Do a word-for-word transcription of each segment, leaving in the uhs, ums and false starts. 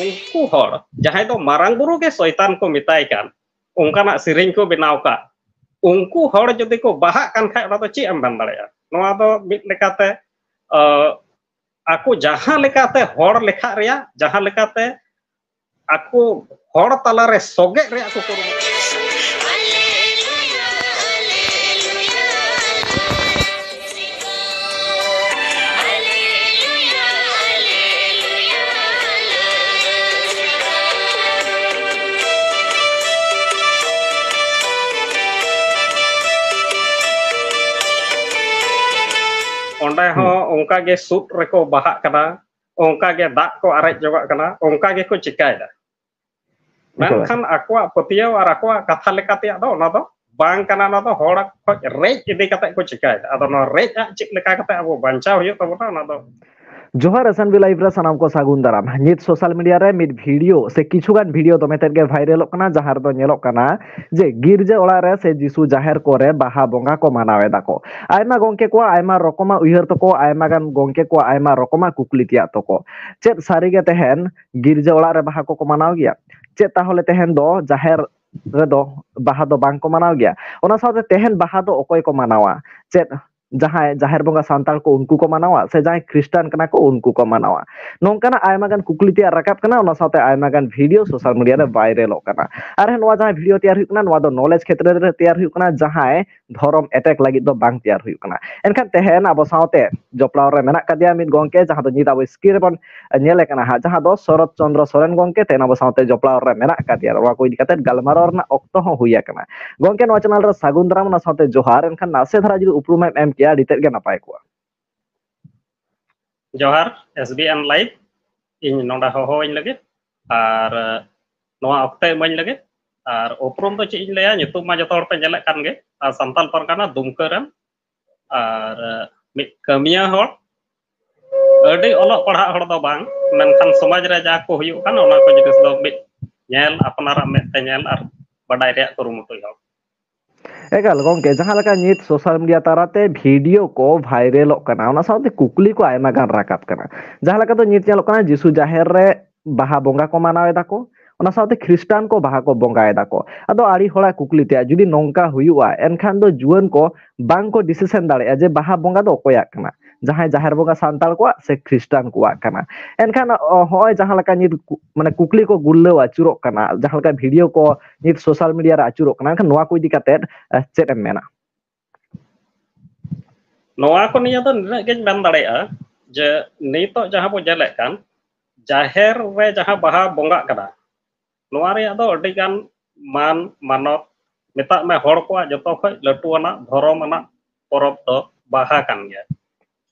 ᱩᱱᱠᱩ ᱦᱚᱲ ᱡᱟᱦᱟᱸᱭ ᱫᱚ ᱢᱟᱨᱟᱝ ᱵᱩᱨᱩ ᱜᱮ ᱥᱚᱭᱛᱟᱱ ᱠᱚ ᱢᱮᱛᱟᱭ ᱠᱟᱱ, ᱚᱱᱠᱟᱱᱟᱜ ᱥᱮᱨᱮᱧ ᱠᱚ ᱵᱮᱱᱟᱣ ᱠᱟᱜ, ᱩᱱᱠᱩ ᱦᱚᱲ ᱡᱩᱫᱤ ᱠᱚ ᱵᱟᱦᱟᱜ ᱠᱟᱱ ᱠᱷᱟᱡ, ᱚᱱᱟ ᱫᱚ ᱪᱮᱫ ᱮᱢ ᱢᱮᱱ ᱫᱟᱲᱮᱭᱟᱜᱼᱟ? ᱱᱚᱣᱟ ᱫᱚ ᱢᱤᱫ ᱞᱮᱠᱟᱛᱮ, ᱟᱹ, ᱟᱠᱚ ᱡᱟᱦᱟᱸ ᱞᱮᱠᱟᱛᱮ ᱦᱚᱲ ᱞᱮᱠᱷᱟᱜ ᱨᱮᱭᱟᱜ, ᱡᱟᱦᱟᱸ ᱞᱮᱠᱟᱛᱮ ᱟᱠᱚ ᱦᱚᱲ ᱛᱟᱞᱟᱨᱮ ᱥᱚᱜᱮᱜ ᱨᱮᱭᱟᱜ ᱠᱚ ᱠᱩᱨᱩᱢᱩᱴᱩ᱾ ᱚᱸᱰᱮ ᱦᱚᱸ ᱚᱱᱠᱟ ᱜᱮ ᱥᱩᱫ ᱨᱮᱠᱚ ᱵᱟᱦᱟᱜ ᱠᱟᱱᱟ, ᱚᱱᱠᱟ ᱜᱮ ᱫᱟᱜ ᱠᱚ ᱟᱨᱮᱡ ᱡᱚᱝᱟᱜ ᱠᱟᱱᱟ, ᱚᱱᱠᱟ ᱜᱮᱠᱚ ᱪᱤᱠᱟᱭᱮᱫᱟ᱾ ᱮᱠᱟᱞ᱾ ᱢᱮᱱᱠᱷᱟᱱ ᱟᱠᱚᱣᱟᱜ ᱯᱟᱹᱛᱭᱟᱹᱣ ᱟᱨ ᱟᱠᱚᱣᱟᱜ ᱠᱟᱛᱷᱟ ᱞᱮᱠᱟᱛᱮᱭᱟᱜ ᱫᱚ ᱚᱱᱟ ᱫᱚ ᱵᱟᱝ ᱠᱟᱱᱟ, ᱚᱱᱟ ᱫᱚ ᱦᱚᱲ ᱠᱷᱚᱡ ᱨᱮᱡ ᱤᱫᱤ ᱠᱟᱛᱮ ᱠᱚ ᱪᱤᱠᱟᱭᱮᱫᱟ᱾ ᱟᱫᱚ ᱱᱚᱣᱟ ᱨᱮᱡ ᱟᱜ ᱪᱮᱫ ᱞᱮᱠᱟ ᱠᱟᱛᱮ ᱟᱵᱚ ᱵᱟᱧᱪᱟᱣ ᱦᱩᱭᱩᱜ ᱛᱟᱵᱚᱱᱟ, ᱚᱱᱟ ᱫᱚ ᱡᱚᱦᱟᱨ S N B Live ᱨᱮ ᱥᱟᱱᱟᱢ ᱠᱚ ᱥᱟᱹᱜᱩᱱ ᱫᱟᱨᱟᱢ᱾ ᱱᱤᱛ social media ᱨᱮ ᱢᱤᱫ video ᱥᱮ ᱠᱤᱪᱷᱩ ᱜᱟᱱ video ᱫᱚᱢᱮ ᱛᱮᱫ ᱜᱮ viralᱚᱜ ᱠᱟᱱᱟ, ᱡᱟᱦᱟᱸ ᱨᱮᱫᱚ ᱧᱮᱞᱚᱜ ᱠᱟᱱᱟ ᱡᱮ ᱜᱤᱨᱡᱟᱹ ᱚᱲᱟᱜ ᱨᱮ ᱥᱮ ᱡᱤᱥᱩ ᱡᱟᱦᱮᱨ ᱠᱚᱨᱮ ᱵᱟᱦᱟ ᱵᱚᱸᱜᱟ ᱠᱚ ᱢᱟᱱᱟᱣ ᱮᱫᱟ ᱠᱚ᱾ ᱟᱭᱢᱟ ᱜᱚᱝᱠᱮ ᱠᱚᱣᱟᱜ ᱟᱭᱢᱟ ᱨᱚᱠᱚᱢᱟᱜ ᱩᱭᱦᱟᱹᱨ ᱛᱟᱠᱚ, ᱟᱭᱢᱟ ᱜᱟᱱ ᱜᱚᱝᱠᱮ ᱠᱚᱣᱟᱜ ᱟᱭᱢᱟ ᱨᱚᱠᱚᱢᱟᱜ ᱠᱩᱠᱞᱤ ᱛᱮᱭᱟᱜ ᱛᱟᱠᱚ᱾ ᱪᱮᱫ ᱥᱟᱹᱨᱤ ᱜᱮ ᱛᱮᱦᱮᱧ ᱜᱤᱨᱡᱟᱹ ᱚᱲᱟᱜ ᱨᱮ ᱵᱟᱦᱟ ᱠᱚᱠᱚ ᱢᱟᱱᱟᱣ ᱜᱮᱭᱟ? ᱪᱮᱫ ᱛᱟᱦᱚᱞᱮ ᱛᱮᱦᱮᱧ ᱫᱚ ᱡᱟᱦᱮᱨ ᱨᱮᱫᱚ ᱵᱟᱦᱟ ᱫᱚ ᱵᱟᱝ ᱠᱚ ᱢᱟᱱᱟᱣ ᱜᱮᱭᱟ? ᱚᱱᱟ ᱥᱟᱶᱛᱮ ᱛᱮᱦᱮᱧ ᱵᱟᱦᱟ ᱫᱚ ᱚᱠᱚᱭ ᱠᱚ ᱢᱟᱱᱟᱣᱟ? ᱪᱮᱫ ᱡᱟᱦᱟᱸᱭ ᱡᱟᱦᱮᱨ ᱵᱚᱸᱜᱟ ᱥᱟᱱᱛᱟᱲ ᱠᱚ ᱩᱱᱠᱩ ᱠᱚ ᱢᱟᱱᱟᱣᱟ, ᱥᱮ ᱡᱟᱦᱟᱸᱭ ᱠᱷᱨᱤᱥᱴᱟᱱ ᱠᱟᱱᱟ ᱠᱚ ᱩᱱᱠᱩ ᱠᱚ ᱢᱟᱱᱟᱣᱟ? ᱱᱚᱝᱠᱟᱱᱟᱜ ᱟᱭᱢᱟ ᱜᱟᱱ ᱠᱩᱠᱞᱤ ᱛᱮᱭᱟᱜ ᱨᱟᱠᱟᱵ ᱠᱟᱱᱟ, ᱚᱱᱟ ᱥᱟᱶᱛᱮ ᱟᱭᱢᱟ ᱜᱟᱱ video social media ᱨᱮ viralᱚᱜ ᱠᱟᱱᱟ᱾ ᱟᱨ ᱦᱮᱸ, ᱱᱚᱣᱟ ᱡᱟᱦᱟᱸ video ᱛᱮᱭᱟᱨ ᱦᱩᱭᱩᱜ ᱠᱟᱱᱟ, ᱱᱚᱣᱟ ᱫᱚ knowledge ᱠᱷᱮᱛᱨᱮ ᱨᱮ ᱛᱮᱭᱟᱨ ᱦᱩᱭᱩᱜ ᱠᱟᱱᱟ, ᱡᱟᱦᱟᱸᱭ ᱫᱷᱚᱨᱚᱢ attack ᱞᱟᱹᱜᱤᱫ ᱫᱚ ᱵᱟᱝ ᱛᱮᱭᱟᱨ ᱦᱩᱭᱩᱜ ᱠᱟᱱᱟ᱾ ᱮᱱᱠᱷᱟᱱ ᱛᱮᱦᱮᱧ ᱟᱵᱚ ᱥᱟᱶᱛᱮ ᱡᱚᱯᱲᱟᱣ ᱨᱮ ᱢᱮᱱᱟᱜ ᱠᱟᱫᱮᱭᱟ ᱢᱤᱫ ᱜᱚᱝᱠᱮ, ᱡᱟᱦᱟᱸ ᱫᱚ ᱱᱤᱛ ᱟᱵᱚ screen ᱨᱮᱵᱚᱱ ᱧᱮᱞᱮ ᱠᱟᱱᱟ ᱦᱟᱸᱜ, ᱡᱟᱦᱟᱸ ᱫᱚ ᱥᱚᱨᱚᱛ ᱪᱚᱱᱫᱨᱚ ᱥᱚᱨᱮᱱ ᱜᱚᱝᱠᱮ ᱛᱮᱦᱮᱧ ᱟᱵᱚ ᱥᱟᱶᱛᱮ ᱡᱚᱯᱲᱟᱣ ᱨᱮ ᱢᱮᱱᱟᱜ ᱠᱟᱫᱮᱭᱟ᱾ ᱱᱚᱣᱟ ᱠᱚ ᱤᱫᱤ ᱠᱟᱛᱮ ᱜᱟᱞᱢᱟᱨᱟᱣ ᱨᱮᱱᱟᱜ ᱚᱠᱛᱚ ᱦᱚᱸ ᱦᱩᱭ ᱟᱠᱟᱱᱟ᱾ ᱜᱚᱝᱠᱮ, ᱱᱚᱣᱟ channel ᱨᱮ ᱥᱟᱹᱜᱩᱱ ᱫᱟᱨᱟᱢ, ᱚᱱᱟ ᱥᱟᱶᱛᱮ ᱡᱚᱦᱟᱨ᱾ ᱮᱱᱠᱷᱟᱱ ᱱᱟᱥᱮ ᱫᱷᱟᱨᱟ ᱡᱩᱫᱤ ᱩᱯᱨᱩᱢ ᱮᱢ ᱮᱢ ᱠᱮᱭᱟ, ᱟᱹᱰᱤ ᱛᱮᱫ ᱜᱮ ᱱᱟᱯᱟᱭ ᱠᱚᱜᱼᱟ᱾ ᱡᱚᱦᱟᱨ, S B N Live, ᱤᱧ ᱱᱚᱰᱮ ᱦᱚᱦᱚᱣᱟᱹᱧ ᱞᱟᱹᱜᱤᱫ ᱟᱨ, ᱮ, ᱱᱚᱣᱟ ᱚᱠᱛᱮ ᱮᱢᱟᱹᱧ ᱞᱟᱹᱜᱤᱫ᱾ ᱟᱨ ᱩᱯᱨᱩᱢ ᱫᱚ ᱪᱮᱫ ᱤᱧ ᱞᱟᱹᱭᱟ, ᱧᱩᱛᱩᱢ ᱢᱟ ᱡᱚᱛᱚ ᱦᱚᱲ ᱯᱮ ᱧᱮᱞᱮᱫ ᱠᱟᱱ ᱜᱮ, ᱟᱨ ᱥᱟᱱᱛᱟᱞ ᱯᱟᱨᱜᱟᱱᱟ ᱫᱩᱢᱠᱟᱹ ᱨᱮᱱ ᱟᱨ, ᱮ, ᱢᱤᱫ ᱠᱟᱹᱢᱤᱭᱟᱹ ᱦᱚᱲ, ᱟᱹᱰᱤ ᱚᱞᱚᱜ ᱯᱟᱲᱦᱟᱜ ᱦᱚᱲ ᱫᱚ ᱵᱟᱝ, ᱢᱮᱱᱠᱷᱟᱱ ᱥᱚᱢᱟᱡᱽ ᱨᱮ ᱡᱟ ᱠᱚ ᱦᱩᱭᱩᱜ ᱠᱟᱱ, ᱚᱱᱟ ᱠᱚ ᱡᱤᱱᱤᱥ ᱫᱚ ᱢᱤᱫ ᱧᱮᱞ, ᱟᱯᱱᱟᱨᱟᱜ ᱢᱮᱫ ᱛᱮ ᱧᱮᱞ ᱟᱨ ᱵᱟᱰᱟᱭ ᱨᱮᱭᱟᱜ ᱠᱩᱨᱩᱢᱩᱴᱩᱭ ᱦᱚᱲ᱾ ᱮᱠᱟᱞ ᱜᱚᱝᱠᱮ, ᱡᱟᱦᱟᱸ ᱞᱮᱠᱟ ᱱᱤᱛ social media ᱛᱟᱞᱟᱛᱮ video ᱠᱚ viralᱚᱜ ᱠᱟᱱᱟ, ᱚᱱᱟ ᱥᱟᱶᱛᱮ ᱠᱩᱠᱞᱤ ᱠᱚ ᱟᱭᱢᱟ ᱜᱟᱱ ᱨᱟᱠᱟᱵ ᱠᱟᱱᱟ᱾ ᱡᱟᱦᱟᱸ ᱞᱮᱠᱟ ᱫᱚ ᱱᱤᱛ ᱧᱮᱞᱚᱜ ᱠᱟᱱᱟ, ᱡᱤᱥᱩ ᱡᱟᱦᱮᱨ ᱨᱮ ᱵᱟᱦᱟ ᱵᱚᱸᱜᱟ ᱠᱚ ᱢᱟᱱᱟᱣ ᱮᱫᱟ ᱠᱚ, ᱚᱱᱟ ᱥᱟᱶᱛᱮ ᱠᱷᱨᱤᱥᱴᱟᱱ ᱠᱚ ᱵᱟᱦᱟ ᱠᱚ ᱵᱚᱸᱜᱟᱭᱮᱫᱟ ᱠᱚ᱾ ᱟᱫᱚ ᱟᱹᱰᱤ ᱦᱚᱲᱟᱜ ᱠᱩᱠᱞᱤ ᱛᱮᱭᱟᱜ, ᱡᱩᱫᱤ ᱱᱚᱝᱠᱟ ᱦᱩᱭᱩᱜᱼᱟ, ᱮᱱᱠᱷᱟᱱ ᱫᱚ ᱡᱩᱣᱟᱹᱱ ᱠᱚ ᱵᱟᱝ ᱠᱚ ᱰᱤᱥᱤᱥᱚᱱ ᱫᱟᱲᱮᱭᱟᱜᱼᱟ ᱡᱮ ᱵᱟᱦᱟ ᱵᱚᱸᱜᱟ ᱫᱚ ᱚᱠᱚᱭᱟᱜ ᱠᱟᱱᱟ, ᱡᱟᱦᱟᱸᱭ ᱡᱟᱦᱮᱨ ᱵᱚᱸᱜᱟ ᱥᱟᱱᱛᱟᱲ ᱠᱚᱣᱟᱜ ᱥᱮ ᱠᱷᱨᱤᱥᱴᱟᱱ ᱠᱚᱣᱟᱜ ᱠᱟᱱᱟ᱾ ᱮᱱᱠᱷᱟᱱ ᱚ, ᱦᱚᱸᱜᱼᱚᱭ ᱡᱟᱦᱟᱸ ᱞᱮᱠᱟ ᱱᱤᱛ ᱠᱩ-, ᱢᱟᱱᱮ ᱠᱩᱠᱞᱤ ᱠᱚ ᱜᱩᱨᱞᱟᱹᱣ ᱟᱹᱪᱩᱨᱚᱜ ᱠᱟᱱᱟ, ᱡᱟᱦᱟᱸ ᱞᱮᱠᱟ ᱵᱷᱤᱰᱤᱭᱳ ᱠᱚ ᱱᱤᱛ ᱥᱳᱥᱟᱞ ᱢᱤᱰᱤᱭᱟ ᱨᱮ ᱟᱹᱪᱩᱨᱚᱜ ᱠᱟᱱᱟ, ᱮᱱᱠᱷᱟᱱ ᱱᱚᱣᱟ ᱠᱚ ᱤᱫᱤ ᱠᱟᱛᱮᱫ, ᱮ, ᱪᱮᱫ ᱮᱢ ᱢᱮᱱᱟ? ᱱᱚᱣᱟ ᱠᱚ ᱱᱤᱭᱮ ᱫᱚ ᱱᱤᱱᱟᱹᱜ ᱜᱤᱧ ᱢᱮᱱ ᱫᱟᱲᱮᱭᱟᱜᱼᱟ ᱡᱮ ᱱᱤᱛᱚᱜ ᱡᱟᱦᱟᱸ ᱵᱚ ᱧᱮᱞᱮᱫ ᱠᱟᱱ, ᱡᱟᱦᱮᱨ ᱨᱮ ᱡᱟᱦᱟᱸ ᱵᱟᱦᱟ ᱵᱚᱸᱜᱟᱜ ᱠᱟᱱᱟ, ᱱᱚᱣᱟ ᱨᱮᱭᱟᱜ ᱫᱚ ᱟᱹᱰᱤ ᱜᱟᱱ ᱢᱟᱱ ᱢᱟᱱᱚᱛ, ᱢᱮᱛᱟᱜ ᱢᱮ ᱦᱚᱲ ᱠᱚᱣᱟᱜ ᱡᱚᱛᱚ ᱠᱷᱚᱱ ᱞᱟᱹᱴᱩ ᱟᱱᱟᱜ ᱫᱷᱚᱨᱚᱢ ᱟᱱᱟᱜ ᱯᱚᱨᱚᱵᱽ ᱫᱚ ᱵᱟᱦᱟ ᱠᱟᱱ ᱜᱮᱭᱟ᱾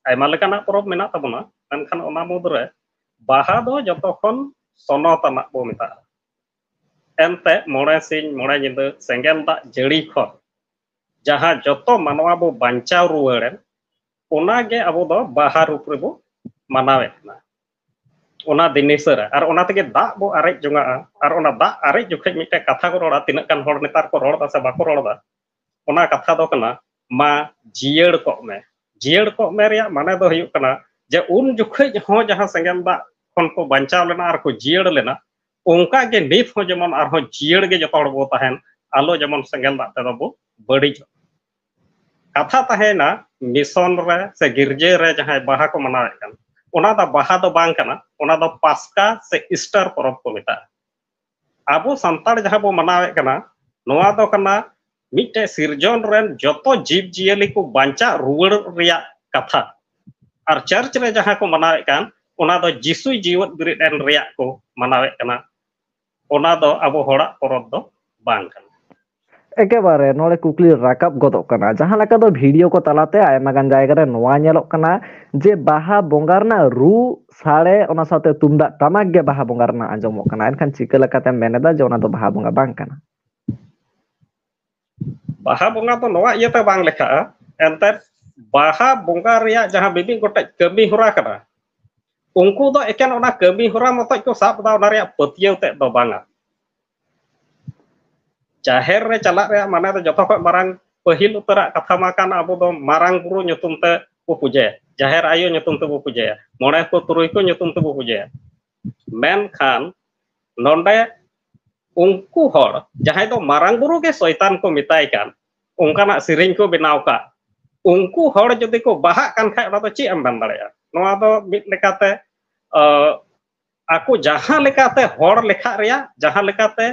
ᱟᱭᱢᱟ ᱞᱮᱠᱟᱱᱟᱜ ᱯᱚᱨᱚᱵᱽ ᱢᱮᱱᱟᱜ ᱛᱟᱵᱚᱱᱟ, ᱢᱮᱱᱠᱷᱟᱱ ᱚᱱᱟ ᱢᱩᱫᱽᱨᱮ ᱵᱟᱦᱟ ᱫᱚ ᱡᱚᱛᱚ ᱠᱷᱚᱱ ᱥᱚᱱᱚᱛ ᱟᱱᱟᱜ ᱵᱚ ᱢᱮᱛᱟᱜᱼᱟ᱾ ᱮᱱᱛᱮ ᱢᱚᱬᱮ ᱥᱤᱧ ᱢᱚᱬᱮ ᱧᱤᱫᱟᱹ ᱥᱮᱸᱜᱮᱞ ᱫᱟᱜ ᱡᱟᱹᱲᱤ ᱠᱷᱚᱱ ᱡᱟᱦᱟᱸ ᱡᱚᱛᱚ ᱢᱟᱱᱣᱟ ᱵᱚ ᱵᱟᱧᱪᱟᱣ ᱨᱩᱣᱟᱹᱲᱮᱱ, ᱚᱱᱟ ᱜᱮ ᱟᱵᱚ ᱫᱚ ᱵᱟᱦᱟ ᱨᱩᱯ ᱨᱮᱵᱚ ᱢᱟᱱᱟᱣᱮᱫ ᱠᱟᱱᱟ᱾ ᱚᱱᱟ ᱫᱤᱱ ᱦᱤᱥᱟᱹ ᱨᱮ, ᱟᱨ ᱚᱱᱟ ᱛᱮᱜᱮ ᱫᱟᱜ ᱵᱚ ᱟᱨᱮᱡ ᱡᱚᱝᱟᱜᱼᱟ᱾ ᱟᱨ ᱚᱱᱟ ᱫᱟᱜ ᱟᱨᱮᱡ ᱡᱚᱠᱷᱮᱡ ᱢᱤᱫᱴᱮᱱ ᱠᱟᱛᱷᱟ ᱠᱚ ᱨᱚᱲᱟ, ᱛᱤᱱᱟᱹᱜ ᱜᱟᱱ ᱦᱚᱲ ᱱᱮᱛᱟᱨ ᱠᱚ ᱨᱚᱲ ᱮᱫᱟ ᱥᱮ ᱵᱟᱠᱚ ᱨᱚᱲ ᱮᱫᱟ, ᱚᱱᱟ ᱠᱟᱛᱷᱟ ᱫᱚ ᱠᱟᱱᱟ, "ᱢᱟ ᱡᱤᱭᱟᱹᱲ ᱠᱚᱜ ᱢᱮ, ᱡᱤᱭᱟᱹᱲ ᱠᱚᱜ ᱢᱮ" ᱨᱮᱭᱟᱜ ᱢᱟᱱᱮ ᱫᱚ ᱦᱩᱭᱩᱜ ᱠᱟᱱᱟ ᱡᱮ ᱩᱱ ᱡᱚᱠᱷᱮᱡ ᱦᱚᱸ ᱡᱟᱦᱟᱸ ᱥᱮᱸᱜᱮᱞ ᱫᱟᱜ ᱠᱷᱚᱱ ᱠᱚ ᱵᱟᱧᱪᱟᱣ ᱞᱮᱱᱟ ᱟᱨ ᱠᱚ ᱡᱤᱭᱟᱹᱲ ᱞᱮᱱᱟ, ᱚᱱᱠᱟ ᱜᱮ ᱱᱤᱛ ᱦᱚᱸ ᱡᱮᱢᱚᱱ ᱟᱨᱦᱚᱸ ᱡᱤᱭᱟᱹᱲ ᱜᱮ ᱡᱚᱛᱚ ᱦᱚᱲ ᱵᱚ ᱛᱟᱦᱮᱱ, ᱟᱞᱚ ᱡᱮᱢᱚᱱ ᱥᱮᱸᱜᱮᱞ ᱫᱟᱜ ᱛᱮᱫᱚ ᱵᱚ ᱵᱟᱹᱲᱤᱡᱚᱜ᱾ ᱠᱟᱛᱷᱟ ᱛᱟᱦᱮᱸᱭᱮᱱᱟ ᱢᱤᱥᱚᱱ ᱨᱮ ᱥᱮ ᱜᱤᱨᱡᱟᱹ ᱨᱮ ᱡᱟᱦᱟᱸᱭ ᱵᱟᱦᱟ ᱠᱚ ᱢᱟᱱᱟᱣᱮᱫ ᱠᱟᱱ, ᱚᱱᱟ ᱫᱚ ᱵᱟᱦᱟ ᱫᱚ ᱵᱟᱝ ᱠᱟᱱᱟ, ᱚᱱᱟ ᱫᱚ ᱯᱟᱥᱠᱟ ᱥᱮ ᱤᱥᱴᱟᱨ ᱯᱚᱨᱚᱵᱽ ᱠᱚ ᱢᱮᱛᱟᱜᱼᱟ᱾ ᱟᱵᱚ ᱥᱟᱱᱛᱟᱲ ᱡᱟᱦᱟᱸ ᱵᱚ ᱢᱟᱱᱟᱣᱮᱫ ᱠᱟᱱᱟ, ᱱᱚᱣᱟ ᱫᱚ ᱠᱟᱱᱟ ᱢᱤᱫᱴᱮᱡ ᱥᱤᱨᱡᱚᱱ ᱨᱮᱱ ᱡᱚᱛᱚ ᱡᱤᱵᱽ ᱡᱤᱭᱟᱹᱞᱤ ᱠᱚ ᱵᱟᱧᱪᱟᱜ ᱨᱩᱣᱟᱹᱲ ᱨᱮᱭᱟᱜ ᱠᱟᱛᱷᱟ᱾ ᱟᱨ ᱪᱟᱨᱪ ᱨᱮ ᱡᱟᱦᱟᱸ ᱠᱚ ᱢᱟᱱᱟᱣᱮᱫ ᱠᱟᱱ, ᱚᱱᱟ ᱫᱚ ᱡᱤᱥᱩᱭ ᱡᱤᱣᱮᱫ ᱵᱮᱨᱮᱫ ᱮᱱ ᱨᱮᱭᱟᱜ ᱠᱚ ᱢᱟᱱᱟᱣᱮᱫ ᱠᱟᱱᱟ᱾ ᱚᱱᱟ ᱫᱚ ᱟᱵᱚ ᱦᱚᱲᱟᱜ ᱯᱚᱨᱚᱵᱽ ᱫᱚ ᱵᱟᱝ ᱠᱟᱱᱟ᱾ ᱮᱠᱮᱵᱟᱨᱮ ᱱᱚᱰᱮ ᱠᱩᱠᱞᱤ ᱨᱟᱠᱟᱵ ᱜᱚᱫᱚᱜ ᱠᱟᱱᱟ, ᱡᱟᱦᱟᱸ ᱞᱮᱠᱟ ᱫᱚ ᱵᱷᱤᱰᱤᱭᱳ ᱠᱚ ᱛᱟᱞᱟᱛᱮ ᱟᱭᱢᱟ ᱜᱟᱱ ᱡᱟᱭᱜᱟ ᱨᱮ ᱱᱚᱣᱟ ᱧᱮᱞᱚᱜ ᱠᱟᱱᱟ ᱡᱮ ᱵᱟᱦᱟ ᱵᱚᱸᱜᱟ ᱨᱮᱱᱟᱜ ᱨᱩ ᱥᱟᱰᱮ, ᱚᱱᱟ ᱥᱟᱶᱛᱮ ᱛᱩᱢᱫᱟᱜ ᱴᱟᱢᱟᱠ ᱜᱮ ᱵᱟᱦᱟ ᱵᱚᱸᱜᱟ ᱨᱮᱱᱟᱜ ᱟᱸᱡᱚᱢᱚᱜ ᱠᱟᱱᱟ᱾ ᱮᱱᱠᱷᱟᱱ ᱪᱤᱠᱟᱹ ᱞᱮᱠᱟᱛᱮᱢ ᱢᱮᱱ ᱮᱫᱟ ᱡᱮ ᱚᱱᱟ ᱫᱚ ᱵᱟᱦᱟ ᱵᱚᱸᱜᱟ ᱵᱟᱝ ᱠᱟᱱᱟ? ᱵᱟᱦᱟ ᱵᱚᱸᱜᱟ ᱫᱚ ᱱᱚᱣᱟ ᱤᱭᱟᱹᱛᱮ ᱵᱟᱝ ᱞᱮᱠᱷᱟᱜᱼᱟ, ᱮᱱᱛᱮᱫ ᱵᱟᱦᱟ ᱵᱚᱸᱜᱟ ᱨᱮᱭᱟᱜ ᱡᱟᱦᱟᱸ ᱢᱤᱢᱤᱫ ᱜᱚᱴᱮᱡ ᱠᱟᱹᱢᱤ ᱦᱚᱨᱟ ᱠᱟᱱᱟ, ᱩᱱᱠᱩ ᱫᱚ ᱮᱠᱮᱱ ᱚᱱᱟ ᱠᱟᱹᱢᱤ ᱦᱚᱨᱟ ᱢᱚᱛᱚᱡ ᱠᱚ ᱥᱟᱵ ᱮᱫᱟ, ᱚᱱᱟ ᱨᱮᱭᱟᱜ ᱯᱟᱹᱛᱭᱟᱹᱣ ᱛᱮᱫ ᱫᱚ ᱵᱟᱝᱟ᱾ ᱡᱟᱦᱮᱨ ᱨᱮ ᱪᱟᱞᱟᱜ ᱨᱮᱭᱟᱜ ᱢᱟᱱᱮ ᱫᱚ ᱡᱚᱛᱚ ᱠᱷᱚᱱ ᱢᱟᱨᱟᱝ, ᱯᱟᱹᱦᱤᱞ ᱩᱛᱟᱹᱨᱟᱜ ᱠᱟᱛᱷᱟ ᱢᱟ ᱠᱟᱱ, ᱟᱵᱚ ᱫᱚ ᱢᱟᱨᱟᱝ ᱵᱩᱨᱩ ᱧᱩᱛᱩᱢ ᱛᱮ ᱵᱚ ᱯᱩᱡᱟᱹᱭᱟ, ᱡᱟᱦᱮᱨ ᱟᱭᱳ ᱧᱩᱛᱩᱢ ᱛᱮᱵᱚ ᱯᱩᱡᱟᱹᱭᱟ, ᱢᱚᱬᱮ ᱠᱚ ᱛᱩᱨᱩᱭ ᱠᱚ ᱧᱩᱛᱩᱢ ᱛᱮᱵᱚ ᱯᱩᱡᱟᱹᱭᱟ᱾ ᱢᱮᱱᱠᱷᱟᱱ ᱱᱚᱰᱮ ᱩᱱᱠᱩ ᱦᱚᱲ ᱡᱟᱦᱟᱸᱭ ᱫᱚ ᱢᱟᱨᱟᱝ ᱵᱩᱨᱩ ᱜᱮ ᱥᱚᱭᱛᱟᱱ ᱠᱚ ᱢᱮᱛᱟᱭ ᱠᱟᱱ, ᱚᱱᱠᱟᱱᱟᱜ ᱥᱮᱨᱮᱧ ᱠᱚ ᱵᱮᱱᱟᱣ ᱠᱟᱜ, ᱩᱱᱠᱩ ᱦᱚᱲ ᱡᱩᱫᱤ ᱠᱚ ᱵᱟᱦᱟᱜ ᱠᱟᱱ ᱠᱷᱟᱡ, ᱚᱱᱟ ᱫᱚ ᱪᱮᱫ ᱮᱢ ᱢᱮᱱ ᱫᱟᱲᱮᱭᱟᱜᱼᱟ? ᱱᱚᱣᱟ ᱫᱚ ᱢᱤᱫ ᱞᱮᱠᱟᱛᱮ, ᱟᱹ, ᱟᱠᱚ ᱡᱟᱦᱟᱸ ᱞᱮᱠᱟᱛᱮ ᱦᱚᱲ ᱞᱮᱠᱷᱟᱜ ᱨᱮᱭᱟᱜ, ᱡᱟᱦᱟᱸ ᱞᱮᱠᱟᱛᱮ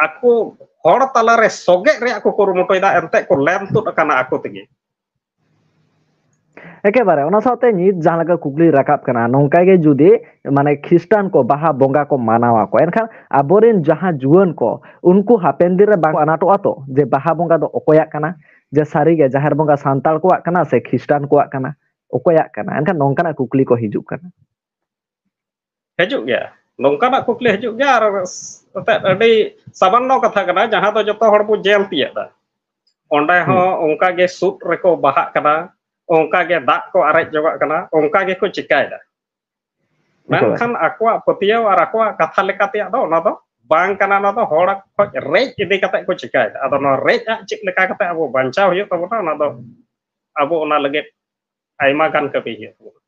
ᱟᱠᱚ ᱦᱚᱲ ᱛᱟᱞᱟᱨᱮ ᱥᱚᱜᱮᱜ ᱨᱮᱭᱟᱜ ᱠᱚ ᱠᱩᱨᱩᱢᱩᱴᱩᱭᱮᱫᱟ, ᱮᱱᱛᱮ ᱠᱚ ᱞᱮᱢ ᱛᱩᱫ ᱟᱠᱟᱱᱟ ᱟᱠᱚ ᱛᱮᱜᱮ᱾ ᱮᱠᱮᱵᱟᱨᱮ, ᱚᱱᱟ ᱥᱟᱶᱛᱮ ᱱᱤᱛ ᱡᱟᱦᱟᱸ ᱞᱮᱠᱟ ᱠᱩᱠᱞᱤ ᱨᱟᱠᱟᱵ ᱠᱟᱱᱟ, ᱱᱚᱝᱠᱟ ᱜᱮ ᱡᱩᱫᱤ ᱢᱟᱱᱮ ᱠᱷᱨᱤᱥᱴᱟᱱ ᱠᱚ ᱵᱟᱦᱟ ᱵᱚᱸᱜᱟ ᱠᱚ ᱢᱟᱱᱟᱣ ᱟᱠᱚ, ᱮᱱᱠᱷᱟᱱ ᱟᱵᱚᱨᱮᱱ ᱡᱟᱦᱟᱸ ᱡᱩᱣᱟᱹᱱ ᱠᱚ, ᱩᱱᱠᱩ ᱦᱟᱯᱮᱱ ᱫᱤᱱ ᱨᱮ ᱵᱟᱝ ᱟᱱᱟᱴᱚᱜᱼᱟ ᱛᱚ, ᱡᱮ ᱵᱟᱦᱟ ᱵᱚᱸᱜᱟ ᱫᱚ ᱚᱠᱚᱭᱟᱜ ᱠᱟᱱᱟ, ᱡᱮ ᱥᱟᱹᱨᱤᱜᱮ ᱡᱟᱦᱮᱨ ᱵᱚᱸᱜᱟ ᱥᱟᱱᱛᱟᱲ ᱠᱚᱣᱟᱜ ᱠᱟᱱᱟ ᱥᱮ ᱠᱷᱨᱤᱥᱴᱟᱱ ᱠᱚᱣᱟᱜ ᱠᱟᱱᱟ, ᱚᱠᱚᱭᱟᱜ ᱠᱟᱱᱟ? ᱮᱱᱠᱷᱟᱱ ᱱᱚᱝᱠᱟᱱᱟᱜ ᱠᱩᱠᱞᱤ ᱠᱚ ᱦᱤᱡᱩᱜ ᱠᱟᱱᱟ᱾ ᱦᱤᱡᱩᱜ ᱜᱮᱭᱟ, ᱱᱚᱝᱠᱟᱱᱟᱜ ᱠᱩᱠᱞᱤ ᱦᱤᱡᱩᱜ ᱜᱮᱭᱟ᱾ ᱟᱨ ᱮᱱᱛᱮᱫ ᱟᱹᱰᱤ ᱥᱟᱢᱟᱱᱱᱚ ᱠᱟᱛᱷᱟ ᱠᱟᱱᱟ, ᱡᱟᱦᱟᱸ ᱫᱚ ᱡᱚᱛᱚ ᱦᱚᱲ ᱵᱚ ᱧᱮᱞ ᱛᱤᱭᱟᱹᱜ ᱮᱫᱟ᱾ ᱚᱸᱰᱮ ᱦᱚᱸ ᱚᱱᱠᱟ ᱜᱮ ᱥᱩᱫ ᱨᱮᱠᱚ ᱵᱟᱦᱟᱜ ᱠᱟᱱᱟ, ᱚᱱᱠᱟ ᱜᱮ ᱫᱟᱜ ᱠᱚ ᱟᱨᱮᱡ ᱡᱚᱝᱟᱜ ᱠᱟᱱᱟ, ᱚᱱᱠᱟ ᱜᱮᱠᱚ ᱪᱤᱠᱟᱭᱮᱫᱟ᱾ ᱢᱮᱱᱠᱷᱟᱱ ᱟᱠᱚᱣᱟᱜ ᱯᱟᱹᱛᱭᱟᱹᱣ ᱟᱨ ᱟᱠᱚᱣᱟᱜ ᱠᱟᱛᱷᱟ ᱞᱮᱠᱟ ᱛᱮᱭᱟᱜ ᱫᱚ ᱚᱱᱟ ᱫᱚ ᱵᱟᱝ ᱠᱟᱱᱟ, ᱚᱱᱟ ᱫᱚ ᱦᱚᱲ ᱠᱷᱚᱡ ᱨᱮᱡ ᱤᱫᱤ ᱠᱟᱛᱮ ᱠᱚ ᱪᱤᱠᱟᱭᱮᱫᱟ᱾ ᱟᱫᱚ ᱱᱚᱣᱟ ᱨᱮᱡ ᱟᱜ ᱪᱮᱫ ᱞᱮᱠᱟ ᱠᱟᱛᱮ ᱟᱵᱚ ᱵᱟᱧᱪᱟᱣ ᱦᱩᱭᱩᱜ ᱛᱟᱵᱚᱱᱟ, ᱚᱱᱟ ᱫᱚ ᱟᱵᱚ ᱚᱱᱟ ᱞᱟᱹᱜᱤᱫ ᱟᱭᱢᱟ ᱜᱟᱱ ᱠᱟᱹᱢᱤ ᱦᱩᱭᱩᱜ ᱛᱟᱵᱚᱱᱟ᱾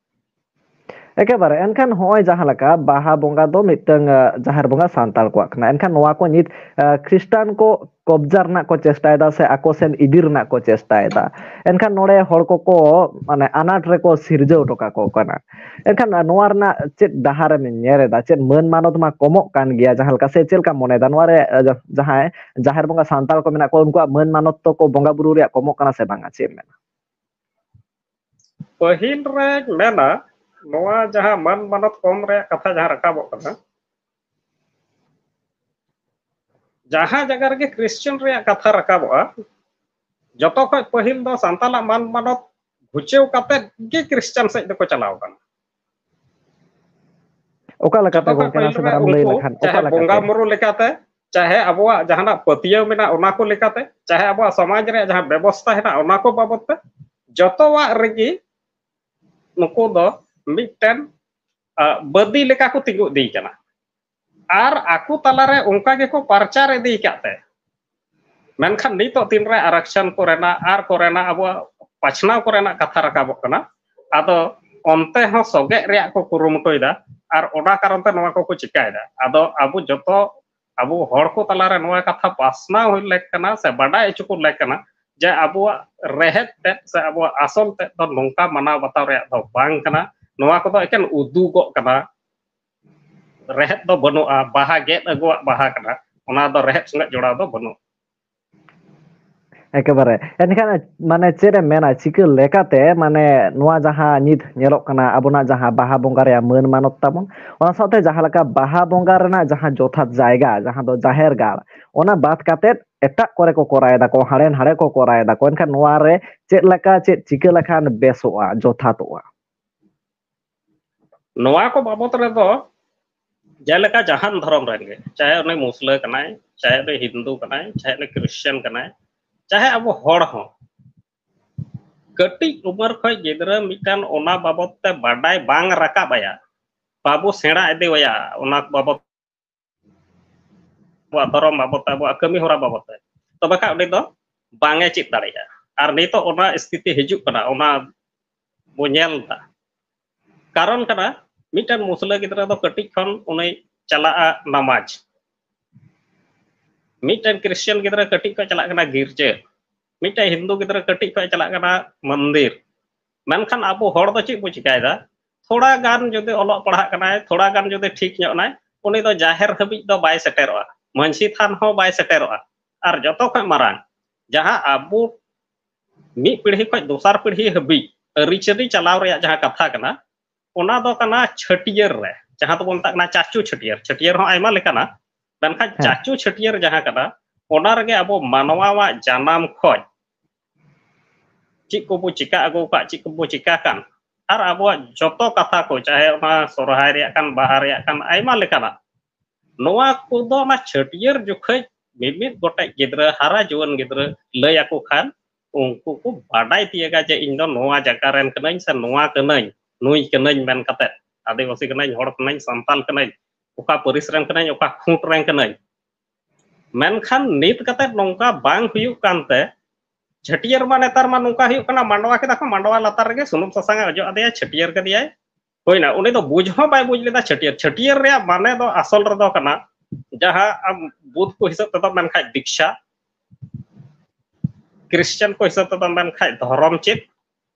ᱮᱠᱮᱵᱟᱨᱮ, ᱮᱱᱠᱷᱟᱱ ᱱᱚᱜᱼᱚᱭ ᱡᱟᱦᱟᱸ ᱞᱮᱠᱟ ᱵᱟᱦᱟ ᱵᱚᱸᱜᱟ ᱫᱚ ᱢᱤᱫᱴᱟᱝ, ᱟᱸ, ᱡᱟᱦᱮᱨ ᱵᱚᱸᱜᱟ ᱥᱟᱱᱛᱟᱲ ᱠᱚᱣᱟᱜ ᱠᱟᱱᱟ, ᱮᱱᱠᱷᱟᱱ ᱱᱚᱣᱟ ᱠᱚ ᱱᱤᱛ, ᱟᱸ, ᱠᱷᱨᱤᱥᱴᱟᱱ ᱠᱚ ᱠᱚᱵᱽᱡᱟ ᱨᱮᱱᱟᱜ ᱠᱚ ᱪᱮᱥᱴᱟᱭᱮᱫᱟ ᱥᱮ ᱟᱠᱚ ᱥᱮᱱ ᱤᱫᱤ ᱨᱮᱱᱟᱜ ᱠᱚ ᱪᱮᱥᱴᱟᱭᱮᱫᱟ, ᱮᱱᱠᱷᱟᱱ ᱱᱚᱰᱮ ᱦᱚᱲ ᱠᱚᱠᱚ ᱢᱟᱱᱮ ᱟᱱᱟᱴ ᱨᱮᱠᱚ ᱥᱤᱨᱡᱟᱹᱣ ᱦᱚᱴᱚ ᱠᱟᱠᱚ ᱠᱟᱱᱟ᱾ ᱮᱱᱠᱷᱟᱱ ᱱᱚᱣᱟ ᱨᱮᱱᱟᱜ ᱪᱮᱫ ᱰᱟᱦᱟᱨᱮᱢ ᱧᱮᱞ ᱮᱫᱟ? ᱪᱮᱫ ᱢᱟᱹᱱ ᱢᱟᱱᱚᱛ ᱢᱟ ᱠᱚᱢᱚᱜ ᱠᱟᱱ ᱜᱮᱭᱟ, ᱡᱟᱦᱟᱸ ᱞᱮᱠᱟ, ᱥᱮ ᱪᱮᱫ ᱞᱮᱠᱟᱢ ᱢᱚᱱᱮᱭᱮᱫᱟ? ᱱᱚᱣᱟ ᱨᱮ, ᱟᱸ, ᱡᱟᱦᱟᱸᱭ ᱡᱟᱦᱮᱨ ᱵᱚᱸᱜᱟ ᱥᱟᱱᱛᱟᱲ ᱠᱚ ᱢᱮᱱᱟᱜ ᱠᱚᱣᱟ, ᱩᱱᱠᱩᱣᱟᱜ ᱢᱟᱹᱱ ᱢᱟᱱᱚᱛ ᱫᱚᱠᱚ ᱵᱚᱸᱜᱟ ᱵᱩᱨᱩ ᱨᱮᱭᱟᱜ ᱠᱚᱢᱚᱜ ᱠᱟᱱᱟ ᱥᱮ ᱵᱟᱝᱟ, ᱪᱮᱫ ᱮᱢ ᱢᱮᱱᱟ? ᱯᱟᱹᱦᱤᱞ ᱨᱮᱧ ᱢᱮᱱᱟ, ᱱᱚᱣᱟ ᱡᱟᱦᱟᱸ ᱢᱟᱹᱱ ᱢᱟᱱᱚᱛ ᱠᱚᱢ ᱨᱮᱭᱟᱜ ᱠᱟᱛᱷᱟ ᱡᱟᱦᱟᱸ ᱨᱟᱠᱟᱵᱚᱜ ᱠᱟᱱᱟ, ᱡᱟᱦᱟᱸ ᱡᱟᱭᱜᱟ ᱨᱮᱜᱮ ᱠᱷᱨᱤᱥᱪᱟᱱ ᱨᱮᱭᱟᱜ ᱠᱟᱛᱷᱟ ᱨᱟᱠᱟᱵᱚᱜᱼᱟ, ᱡᱚᱛᱚ ᱠᱷᱚᱡ ᱯᱟᱹᱦᱤᱞ ᱫᱚ ᱥᱟᱱᱛᱟᱞᱟᱜ ᱢᱟᱹᱱ ᱢᱟᱱᱚᱛ ᱜᱷᱩᱪᱟᱹᱣ ᱠᱟᱛᱮ ᱜᱮ ᱠᱷᱨᱤᱥᱪᱟᱱ ᱥᱮᱫ ᱫᱚᱠᱚ ᱪᱟᱞᱟᱣ ᱠᱟᱱᱟ᱾ ᱚᱠᱟ ᱞᱮᱠᱟᱛᱮ ᱡᱚᱛᱚ ᱠᱷᱚᱡ ᱜᱚᱝᱠᱮ, ᱯᱟᱹᱦᱤᱞ ᱱᱟᱥᱮ ᱨᱮ ᱫᱷᱟᱨᱟᱢ ᱞᱟᱹᱭ ᱩᱱᱠᱩ ᱞᱮᱠᱷᱟᱱ, ᱚᱠᱟ ᱪᱟᱦᱮ ᱞᱮᱠᱟᱛᱮ? ᱵᱚᱸᱜᱟ ᱵᱩᱨᱩ ᱞᱮᱠᱟᱛᱮ, ᱪᱟᱦᱮ ᱟᱵᱚᱣᱟᱜ ᱡᱟᱦᱟᱱᱟᱜ ᱯᱟᱹᱛᱭᱟᱹᱣ ᱢᱮᱱᱟᱜ, ᱚᱱᱟ ᱠᱚ ᱞᱮᱠᱟᱛᱮ, ᱪᱟᱦᱮ ᱟᱵᱚᱣᱟᱜ ᱥᱚᱢᱟᱡᱽ ᱨᱮᱭᱟᱜ ᱡᱟᱦᱟᱸ ᱵᱮᱵᱚᱥᱛᱷᱟ ᱦᱮᱱᱟᱜ, ᱚᱱᱟ ᱠᱚ ᱵᱟᱵᱚᱛ ᱛᱮ, ᱡᱚᱛᱚᱣᱟᱜ ᱨᱮᱜᱮ ᱱᱩᱠᱩ ᱫᱚ ᱢᱤᱫᱴᱮᱱ, ᱟ, ᱵᱟᱹᱫᱤ ᱞᱮᱠᱟ ᱠᱚ ᱛᱤᱸᱜᱩ ᱤᱫᱤ ᱠᱟᱱᱟ᱾ ᱟᱨ ᱟᱠᱚ ᱛᱟᱞᱟᱨᱮ ᱚᱱᱠᱟ ᱜᱮᱠᱚ ᱯᱟᱨᱪᱟᱨ ᱤᱫᱤ ᱠᱟᱫ ᱛᱮ, ᱢᱮᱱᱠᱷᱟᱱ ᱱᱤᱛᱚᱜ ᱛᱤᱱᱨᱮ ᱟᱨᱟᱠᱥᱟᱱ ᱠᱚᱨᱮᱱᱟᱜ ᱟᱨ ᱠᱚᱨᱮᱱᱟᱜ ᱟᱵᱚᱣᱟᱜ ᱯᱟᱪᱷᱱᱟᱣ ᱠᱚᱨᱮᱱᱟᱜ ᱠᱟᱛᱷᱟ ᱨᱟᱠᱟᱵᱚᱜ ᱠᱟᱱᱟ, ᱟᱫᱚ ᱚᱱᱛᱮ ᱦᱚᱸ ᱥᱚᱜᱮᱜ ᱨᱮᱭᱟᱜ ᱠᱚ ᱠᱩᱨᱩᱢᱩᱴᱩᱭᱮᱫᱟ᱾ ᱟᱨ ᱚᱱᱟ ᱠᱟᱨᱚᱱ ᱛᱮ ᱱᱚᱣᱟ ᱠᱚᱠᱚ ᱪᱤᱠᱟᱭᱮᱫᱟ᱾ ᱟᱫᱚ ᱟᱵᱚ ᱡᱚᱛᱚ, ᱟᱵᱚ ᱦᱚᱲ ᱠᱚ ᱛᱟᱞᱟᱨᱮ ᱱᱚᱣᱟ ᱠᱟᱛᱷᱟ ᱯᱟᱥᱱᱟᱣ ᱦᱩᱭ ᱞᱮᱠ ᱠᱟᱱᱟ ᱥᱮ ᱵᱟᱰᱟᱭ ᱦᱚᱪᱚ ᱠᱚ ᱞᱮᱠ ᱠᱟᱱᱟ ᱡᱮ ᱟᱵᱚᱣᱟᱜ ᱨᱮᱦᱮᱫ ᱛᱮᱫ ᱥᱮ ᱟᱵᱚᱣᱟᱜ ᱟᱥᱚᱞ ᱛᱮᱫ ᱫᱚ ᱱᱚᱝᱠᱟ ᱢᱟᱱᱟᱣ ᱵᱟᱛᱟᱣ ᱨᱮᱭᱟᱜ ᱫᱚ ᱵᱟᱝ ᱠᱟᱱᱟ᱾ ᱱᱚᱣᱟ ᱠᱚᱫᱚ ᱮᱠᱮᱱ ᱩᱫᱩᱜᱚᱜ ᱠᱟᱱᱟ, ᱨᱮᱦᱮᱫ ᱫᱚ ᱵᱟᱹᱱᱩᱜᱼᱟ, ᱵᱟᱦᱟ ᱜᱮᱫ ᱟᱹᱜᱩᱣᱟᱜ ᱵᱟᱦᱟ ᱠᱟᱱᱟ, ᱚᱱᱟ ᱫᱚ ᱨᱮᱦᱮᱫ ᱥᱚᱸᱜᱮ ᱡᱚᱲᱟᱣ ᱫᱚ ᱵᱟᱹᱱᱩᱜᱼᱟ᱾ ᱮᱠᱮᱵᱟᱨᱮ᱾ ᱮᱱᱠᱷᱟᱱ ᱢᱟᱱᱮ ᱪᱮᱫ ᱮᱢ ᱢᱮᱱᱟ, ᱪᱤᱠᱟᱹ ᱞᱮᱠᱟᱛᱮ ᱢᱟᱱᱮ ᱱᱚᱣᱟ ᱡᱟᱦᱟᱸ ᱱᱤᱛ ᱧᱮᱞᱚᱜ ᱠᱟᱱᱟ ᱟᱵᱚᱱᱟᱜ ᱡᱟᱦᱟᱸ ᱵᱟᱦᱟ ᱵᱚᱸᱜᱟ ᱨᱮᱭᱟᱜ ᱢᱟᱹᱱ ᱢᱟᱱᱚᱛ ᱛᱟᱵᱚᱱ, ᱚᱱᱟ ᱥᱟᱶᱛᱮ ᱡᱟᱦᱟᱸ ᱞᱮᱠᱟ ᱵᱟᱦᱟ ᱵᱚᱸᱜᱟ ᱨᱮᱱᱟᱜ ᱡᱟᱦᱟᱸ ᱡᱚᱛᱷᱟᱛ ᱡᱟᱭᱜᱟ, ᱡᱟᱦᱟᱸ ᱫᱚ ᱡᱟᱦᱮᱨ ᱜᱟᱲ, ᱚᱱᱟ ᱵᱟᱫ ᱠᱟᱛᱮᱫ ᱮᱴᱟᱜ ᱠᱚᱨᱮ ᱠᱚ ᱠᱚᱨᱟᱣ ᱮᱫᱟ ᱠᱚ, ᱦᱟᱸᱰᱮ ᱱᱟᱰᱮ ᱠᱚ ᱠᱚᱨᱟᱣ ᱮᱫᱟ ᱠᱚ, ᱮᱱᱠᱷᱟᱱ ᱱᱚᱣᱟ ᱨᱮ ᱪᱮᱫ ᱞᱮᱠᱟ, ᱪᱮᱫ ᱪᱤᱠᱟᱹ ᱞᱮᱠᱷᱟᱱ ᱵᱮᱥᱚᱜᱼᱟ, ᱡᱚᱛᱷᱟᱛᱚᱜᱼᱟ? ᱱᱚᱣᱟ ᱠᱚ ᱵᱟᱵᱚᱛ ᱨᱮᱫᱚ ᱡᱮᱞᱮᱠᱟ ᱡᱟᱦᱟᱱ ᱫᱷᱚᱨᱚᱢ ᱨᱮᱱ ᱜᱮ, ᱪᱟᱦᱮ ᱩᱱᱤ ᱢᱩᱥᱞᱟᱹ ᱠᱟᱱᱟᱭ, ᱪᱟᱦᱮ ᱩᱱᱤ ᱦᱤᱱᱫᱩ ᱠᱟᱱᱟᱭ, ᱪᱟᱦᱮ ᱩᱱᱤ ᱠᱷᱨᱤᱥᱪᱟᱱ ᱠᱟᱱᱟᱭ, ᱪᱟᱦᱮ ᱟᱵᱚ ᱦᱚᱲ ᱦᱚᱸ, ᱠᱟᱹᱴᱤᱡ ᱩᱢᱮᱨ ᱠᱷᱚᱱ ᱜᱤᱫᱽᱨᱟᱹ ᱢᱤᱫᱴᱟᱝ ᱚᱱᱟ ᱵᱟᱵᱚᱛ ᱛᱮ ᱵᱟᱰᱟᱭ ᱵᱟᱝ ᱨᱟᱠᱟᱵ ᱟᱭᱟ, ᱵᱟᱵᱚ ᱥᱮᱬᱟ ᱤᱫᱤ ᱟᱭᱟ ᱚᱱᱟ ᱵᱟᱵᱚᱛ, ᱟᱵᱚᱣᱟᱜ ᱫᱷᱚᱨᱚᱢ ᱵᱟᱵᱚᱛ ᱛᱮ, ᱟᱵᱚᱣᱟᱜ ᱠᱟᱹᱢᱤ ᱦᱚᱨᱟ ᱵᱟᱵᱚᱛ ᱛᱮ, ᱛᱚᱵᱮ ᱠᱷᱟᱱ ᱩᱱᱤ ᱫᱚ ᱵᱟᱝ ᱮ ᱪᱮᱫ ᱫᱟᱲᱮᱭᱟᱜᱼᱟ᱾ ᱟᱨ ᱱᱤᱛᱚᱜ ᱚᱱᱟ ᱥᱛᱷᱤᱛᱤ ᱦᱤᱡᱩᱜ ᱠᱟᱱᱟ, ᱚᱱᱟ ᱵᱚ ᱧᱮᱞ ᱮᱫᱟ᱾ ᱠᱟᱨᱚᱱ ᱠᱟᱱᱟ, ᱢᱤᱫᱴᱮᱱ ᱢᱩᱥᱞᱟᱹ ᱜᱤᱫᱽᱨᱟᱹ ᱫᱚ ᱠᱟᱹᱴᱤᱡ ᱠᱷᱚᱱ ᱩᱱᱤ ᱪᱟᱞᱟᱜᱼᱟ ᱱᱟᱢᱟᱡᱽ, ᱢᱤᱫᱴᱮᱱ ᱠᱷᱨᱤᱥᱪᱟᱱ ᱜᱤᱫᱽᱨᱟᱹ ᱠᱟᱹᱴᱤᱡ ᱠᱷᱚᱱ ᱪᱟᱞᱟᱜ ᱠᱟᱱᱟ ᱜᱤᱨᱡᱟᱹ, ᱢᱤᱫᱴᱮᱱ ᱦᱤᱱᱫᱩ ᱜᱤᱫᱽᱨᱟᱹ ᱠᱟᱹᱴᱤᱡ ᱠᱷᱚᱱ ᱪᱟᱞᱟᱜ ᱠᱟᱱᱟ ᱢᱚᱱᱫᱤᱨ᱾ ᱢᱮᱱᱠᱷᱟᱱ ᱟᱵᱚ ᱦᱚᱲ ᱫᱚ ᱪᱮᱫ ᱵᱚ ᱪᱤᱠᱟᱭᱮᱫᱟ? ᱛᱷᱚᱲᱟ ᱜᱟᱱ ᱡᱩᱫᱤ ᱚᱞᱚᱜ ᱯᱟᱲᱦᱟᱜ ᱠᱟᱱᱟᱭ, ᱛᱷᱚᱲᱟ ᱜᱟᱱ ᱡᱩᱫᱤ ᱴᱷᱤᱠ ᱧᱚᱜ ᱱᱟᱭ, ᱩᱱᱤ ᱫᱚ ᱡᱟᱦᱮᱨ ᱦᱟᱹᱵᱤᱡ ᱫᱚ ᱵᱟᱭ ᱥᱮᱴᱮᱨᱚᱜᱼᱟ, ᱢᱟᱹᱡᱷᱤ ᱛᱷᱟᱱ ᱦᱚᱸ ᱵᱟᱭ ᱥᱮᱴᱮᱨᱚᱜᱼᱟ᱾ ᱟᱨ ᱡᱚᱛᱚ ᱠᱷᱚᱱ ᱢᱟᱨᱟᱝ, ᱡᱟᱦᱟᱸ ᱟᱵᱚ ᱢᱤᱫ ᱯᱤᱲᱦᱤ ᱠᱷᱚᱱ ᱫᱚᱥᱟᱨ ᱯᱤᱲᱦᱤ ᱦᱟᱹᱵᱤᱡ ᱟᱹᱨᱤᱪᱟᱹᱞᱤ ᱪᱟᱞᱟᱣ ᱨᱮᱭᱟᱜ ᱡᱟᱦᱟᱸ ᱠᱟᱛᱷᱟ ᱠᱟᱱᱟ, ᱚᱱᱟ ᱫᱚ ᱠᱟᱱᱟ ᱪᱷᱟᱹᱴᱭᱟᱹᱨ ᱨᱮ, ᱡᱟᱦᱟᱸ ᱫᱚᱵᱚᱱ ᱢᱮᱛᱟᱜ ᱠᱟᱱᱟ ᱪᱟᱪᱳ ᱪᱷᱟᱹᱴᱭᱟᱹᱨ᱾ ᱪᱷᱟᱹᱴᱭᱟᱹᱨ ᱦᱚᱸ ᱟᱭᱢᱟ ᱞᱮᱠᱟᱱᱟ, ᱢᱮᱱᱠᱷᱟᱱ ᱦᱮᱸ᱾ ᱪᱟᱪᱳ ᱪᱷᱟᱹᱴᱭᱟᱹᱨ ᱡᱟᱦᱟᱸ ᱠᱟᱱᱟ, ᱚᱱᱟ ᱨᱮᱜᱮ ᱟᱵᱚ ᱢᱟᱱᱣᱟᱣᱟᱜ ᱡᱟᱱᱟᱢ ᱠᱷᱚᱱ ᱪᱮᱫ ᱠᱚᱵᱚ ᱪᱤᱠᱟ ᱟᱹᱜᱩ ᱟᱠᱟᱫ, ᱪᱮᱫ ᱠᱚᱵᱚ ᱪᱤᱠᱟ ᱠᱟᱱ, ᱟᱨ ᱟᱵᱚᱣᱟᱜ ᱡᱚᱛᱚ ᱠᱟᱛᱷᱟ ᱠᱚ, ᱪᱟᱦᱮ ᱚᱱᱟ ᱥᱚᱨᱦᱟᱭ ᱨᱮᱭᱟᱜ ᱠᱟᱱ, ᱵᱟᱦᱟ ᱨᱮᱭᱟᱜ ᱠᱟᱱ, ᱟᱭᱢᱟ ᱞᱮᱠᱟᱱᱟᱜ, ᱱᱚᱣᱟ ᱠᱚᱫᱚ ᱚᱱᱟ ᱪᱷᱟᱹᱴᱭᱟᱹᱨ ᱡᱚᱠᱷᱮᱡ ᱢᱤᱢᱤᱫ ᱜᱚᱴᱮᱡ ᱜᱤᱫᱽᱨᱟᱹ, ᱦᱟᱨᱟ ᱡᱩᱣᱟᱹᱱ ᱜᱤᱫᱽᱨᱟᱹ ᱞᱟᱹᱭ ᱟᱠᱚ ᱠᱷᱟᱱ, ᱩᱱᱠᱩ ᱠᱚ ᱵᱟᱰᱟᱭ ᱛᱤᱭᱟᱹᱜᱟ ᱡᱮ ᱤᱧ ᱫᱚ ᱱᱚᱣᱟ ᱡᱟᱭᱜᱟ ᱨᱮᱱ ᱠᱟᱹᱱᱟᱹᱧ ᱥᱮ ᱱᱚᱣᱟ ᱠᱟᱹᱱᱟᱹᱧ, ᱱᱩᱭ ᱠᱟᱹᱱᱟᱹᱧ ᱢᱮᱱ ᱠᱟᱛᱮ, ᱟᱹᱫᱤᱵᱟᱹᱥᱤ ᱠᱟᱹᱱᱟᱹᱧ, ᱦᱚᱲ ᱠᱟᱹᱱᱟᱹᱧ, ᱥᱟᱱᱛᱟᱞ ᱠᱟᱹᱱᱟᱹᱧ, ᱚᱠᱟ ᱯᱟᱹᱨᱤᱥ ᱨᱮᱱ ᱠᱟᱹᱱᱟᱹᱧ, ᱚᱠᱟ ᱠᱷᱩᱸᱴ ᱨᱮᱱ ᱠᱟᱹᱱᱟᱹᱧ᱾ ᱢᱮᱱᱠᱷᱟᱱ ᱱᱤᱛ ᱠᱟᱛᱮ ᱱᱚᱝᱠᱟ ᱵᱟᱝ ᱦᱩᱭᱩᱜ ᱠᱟᱱᱛᱮ, ᱪᱷᱟᱹᱴᱭᱟᱹᱨ ᱢᱟ ᱱᱮᱛᱟᱨ ᱢᱟ ᱱᱚᱝᱠᱟ ᱦᱩᱭᱩᱜ ᱠᱟᱱᱟ, ᱢᱟᱰᱣᱟ ᱠᱮᱫᱟ ᱠᱚ, ᱢᱟᱰᱣᱟ ᱞᱟᱛᱟᱨ ᱨᱮᱜᱮ ᱥᱩᱱᱩᱢ ᱥᱟᱥᱟᱝ ᱮ ᱚᱡᱚᱜ ᱟᱫᱮᱭᱟ, ᱪᱷᱟᱹᱴᱭᱟᱹᱨ ᱠᱮᱫᱮᱭᱟᱭ᱾ ᱦᱩᱭᱱᱟ, ᱩᱱᱤ ᱫᱚ ᱵᱩᱡᱽ ᱦᱚᱸ ᱵᱟᱭ ᱵᱩᱡᱽ ᱞᱮᱫᱟ ᱪᱷᱟᱹᱴᱭᱟᱹᱨ᱾ ᱪᱷᱟᱹᱴᱭᱟᱹᱨ ᱨᱮᱭᱟᱜ ᱢᱟᱱᱮ ᱫᱚ ᱟᱥᱚᱞ ᱨᱮᱫᱚ ᱠᱟᱱᱟ, ᱡᱟᱦᱟᱸ ᱟᱢ ᱵᱩᱫᱷ ᱠᱚ ᱦᱤᱥᱟᱹᱵ ᱛᱮᱫᱚ ᱢᱮᱱᱠᱷᱟᱡ ᱫᱤᱠᱥᱟ, ᱠᱨᱤᱥᱪᱟᱱ ᱠᱚ ᱦᱤᱥᱟᱹᱵ ᱛᱮᱫᱚ ᱢᱮᱱᱠᱷᱟᱡ ᱫᱷᱚᱨᱚᱢ ᱪᱮᱫ,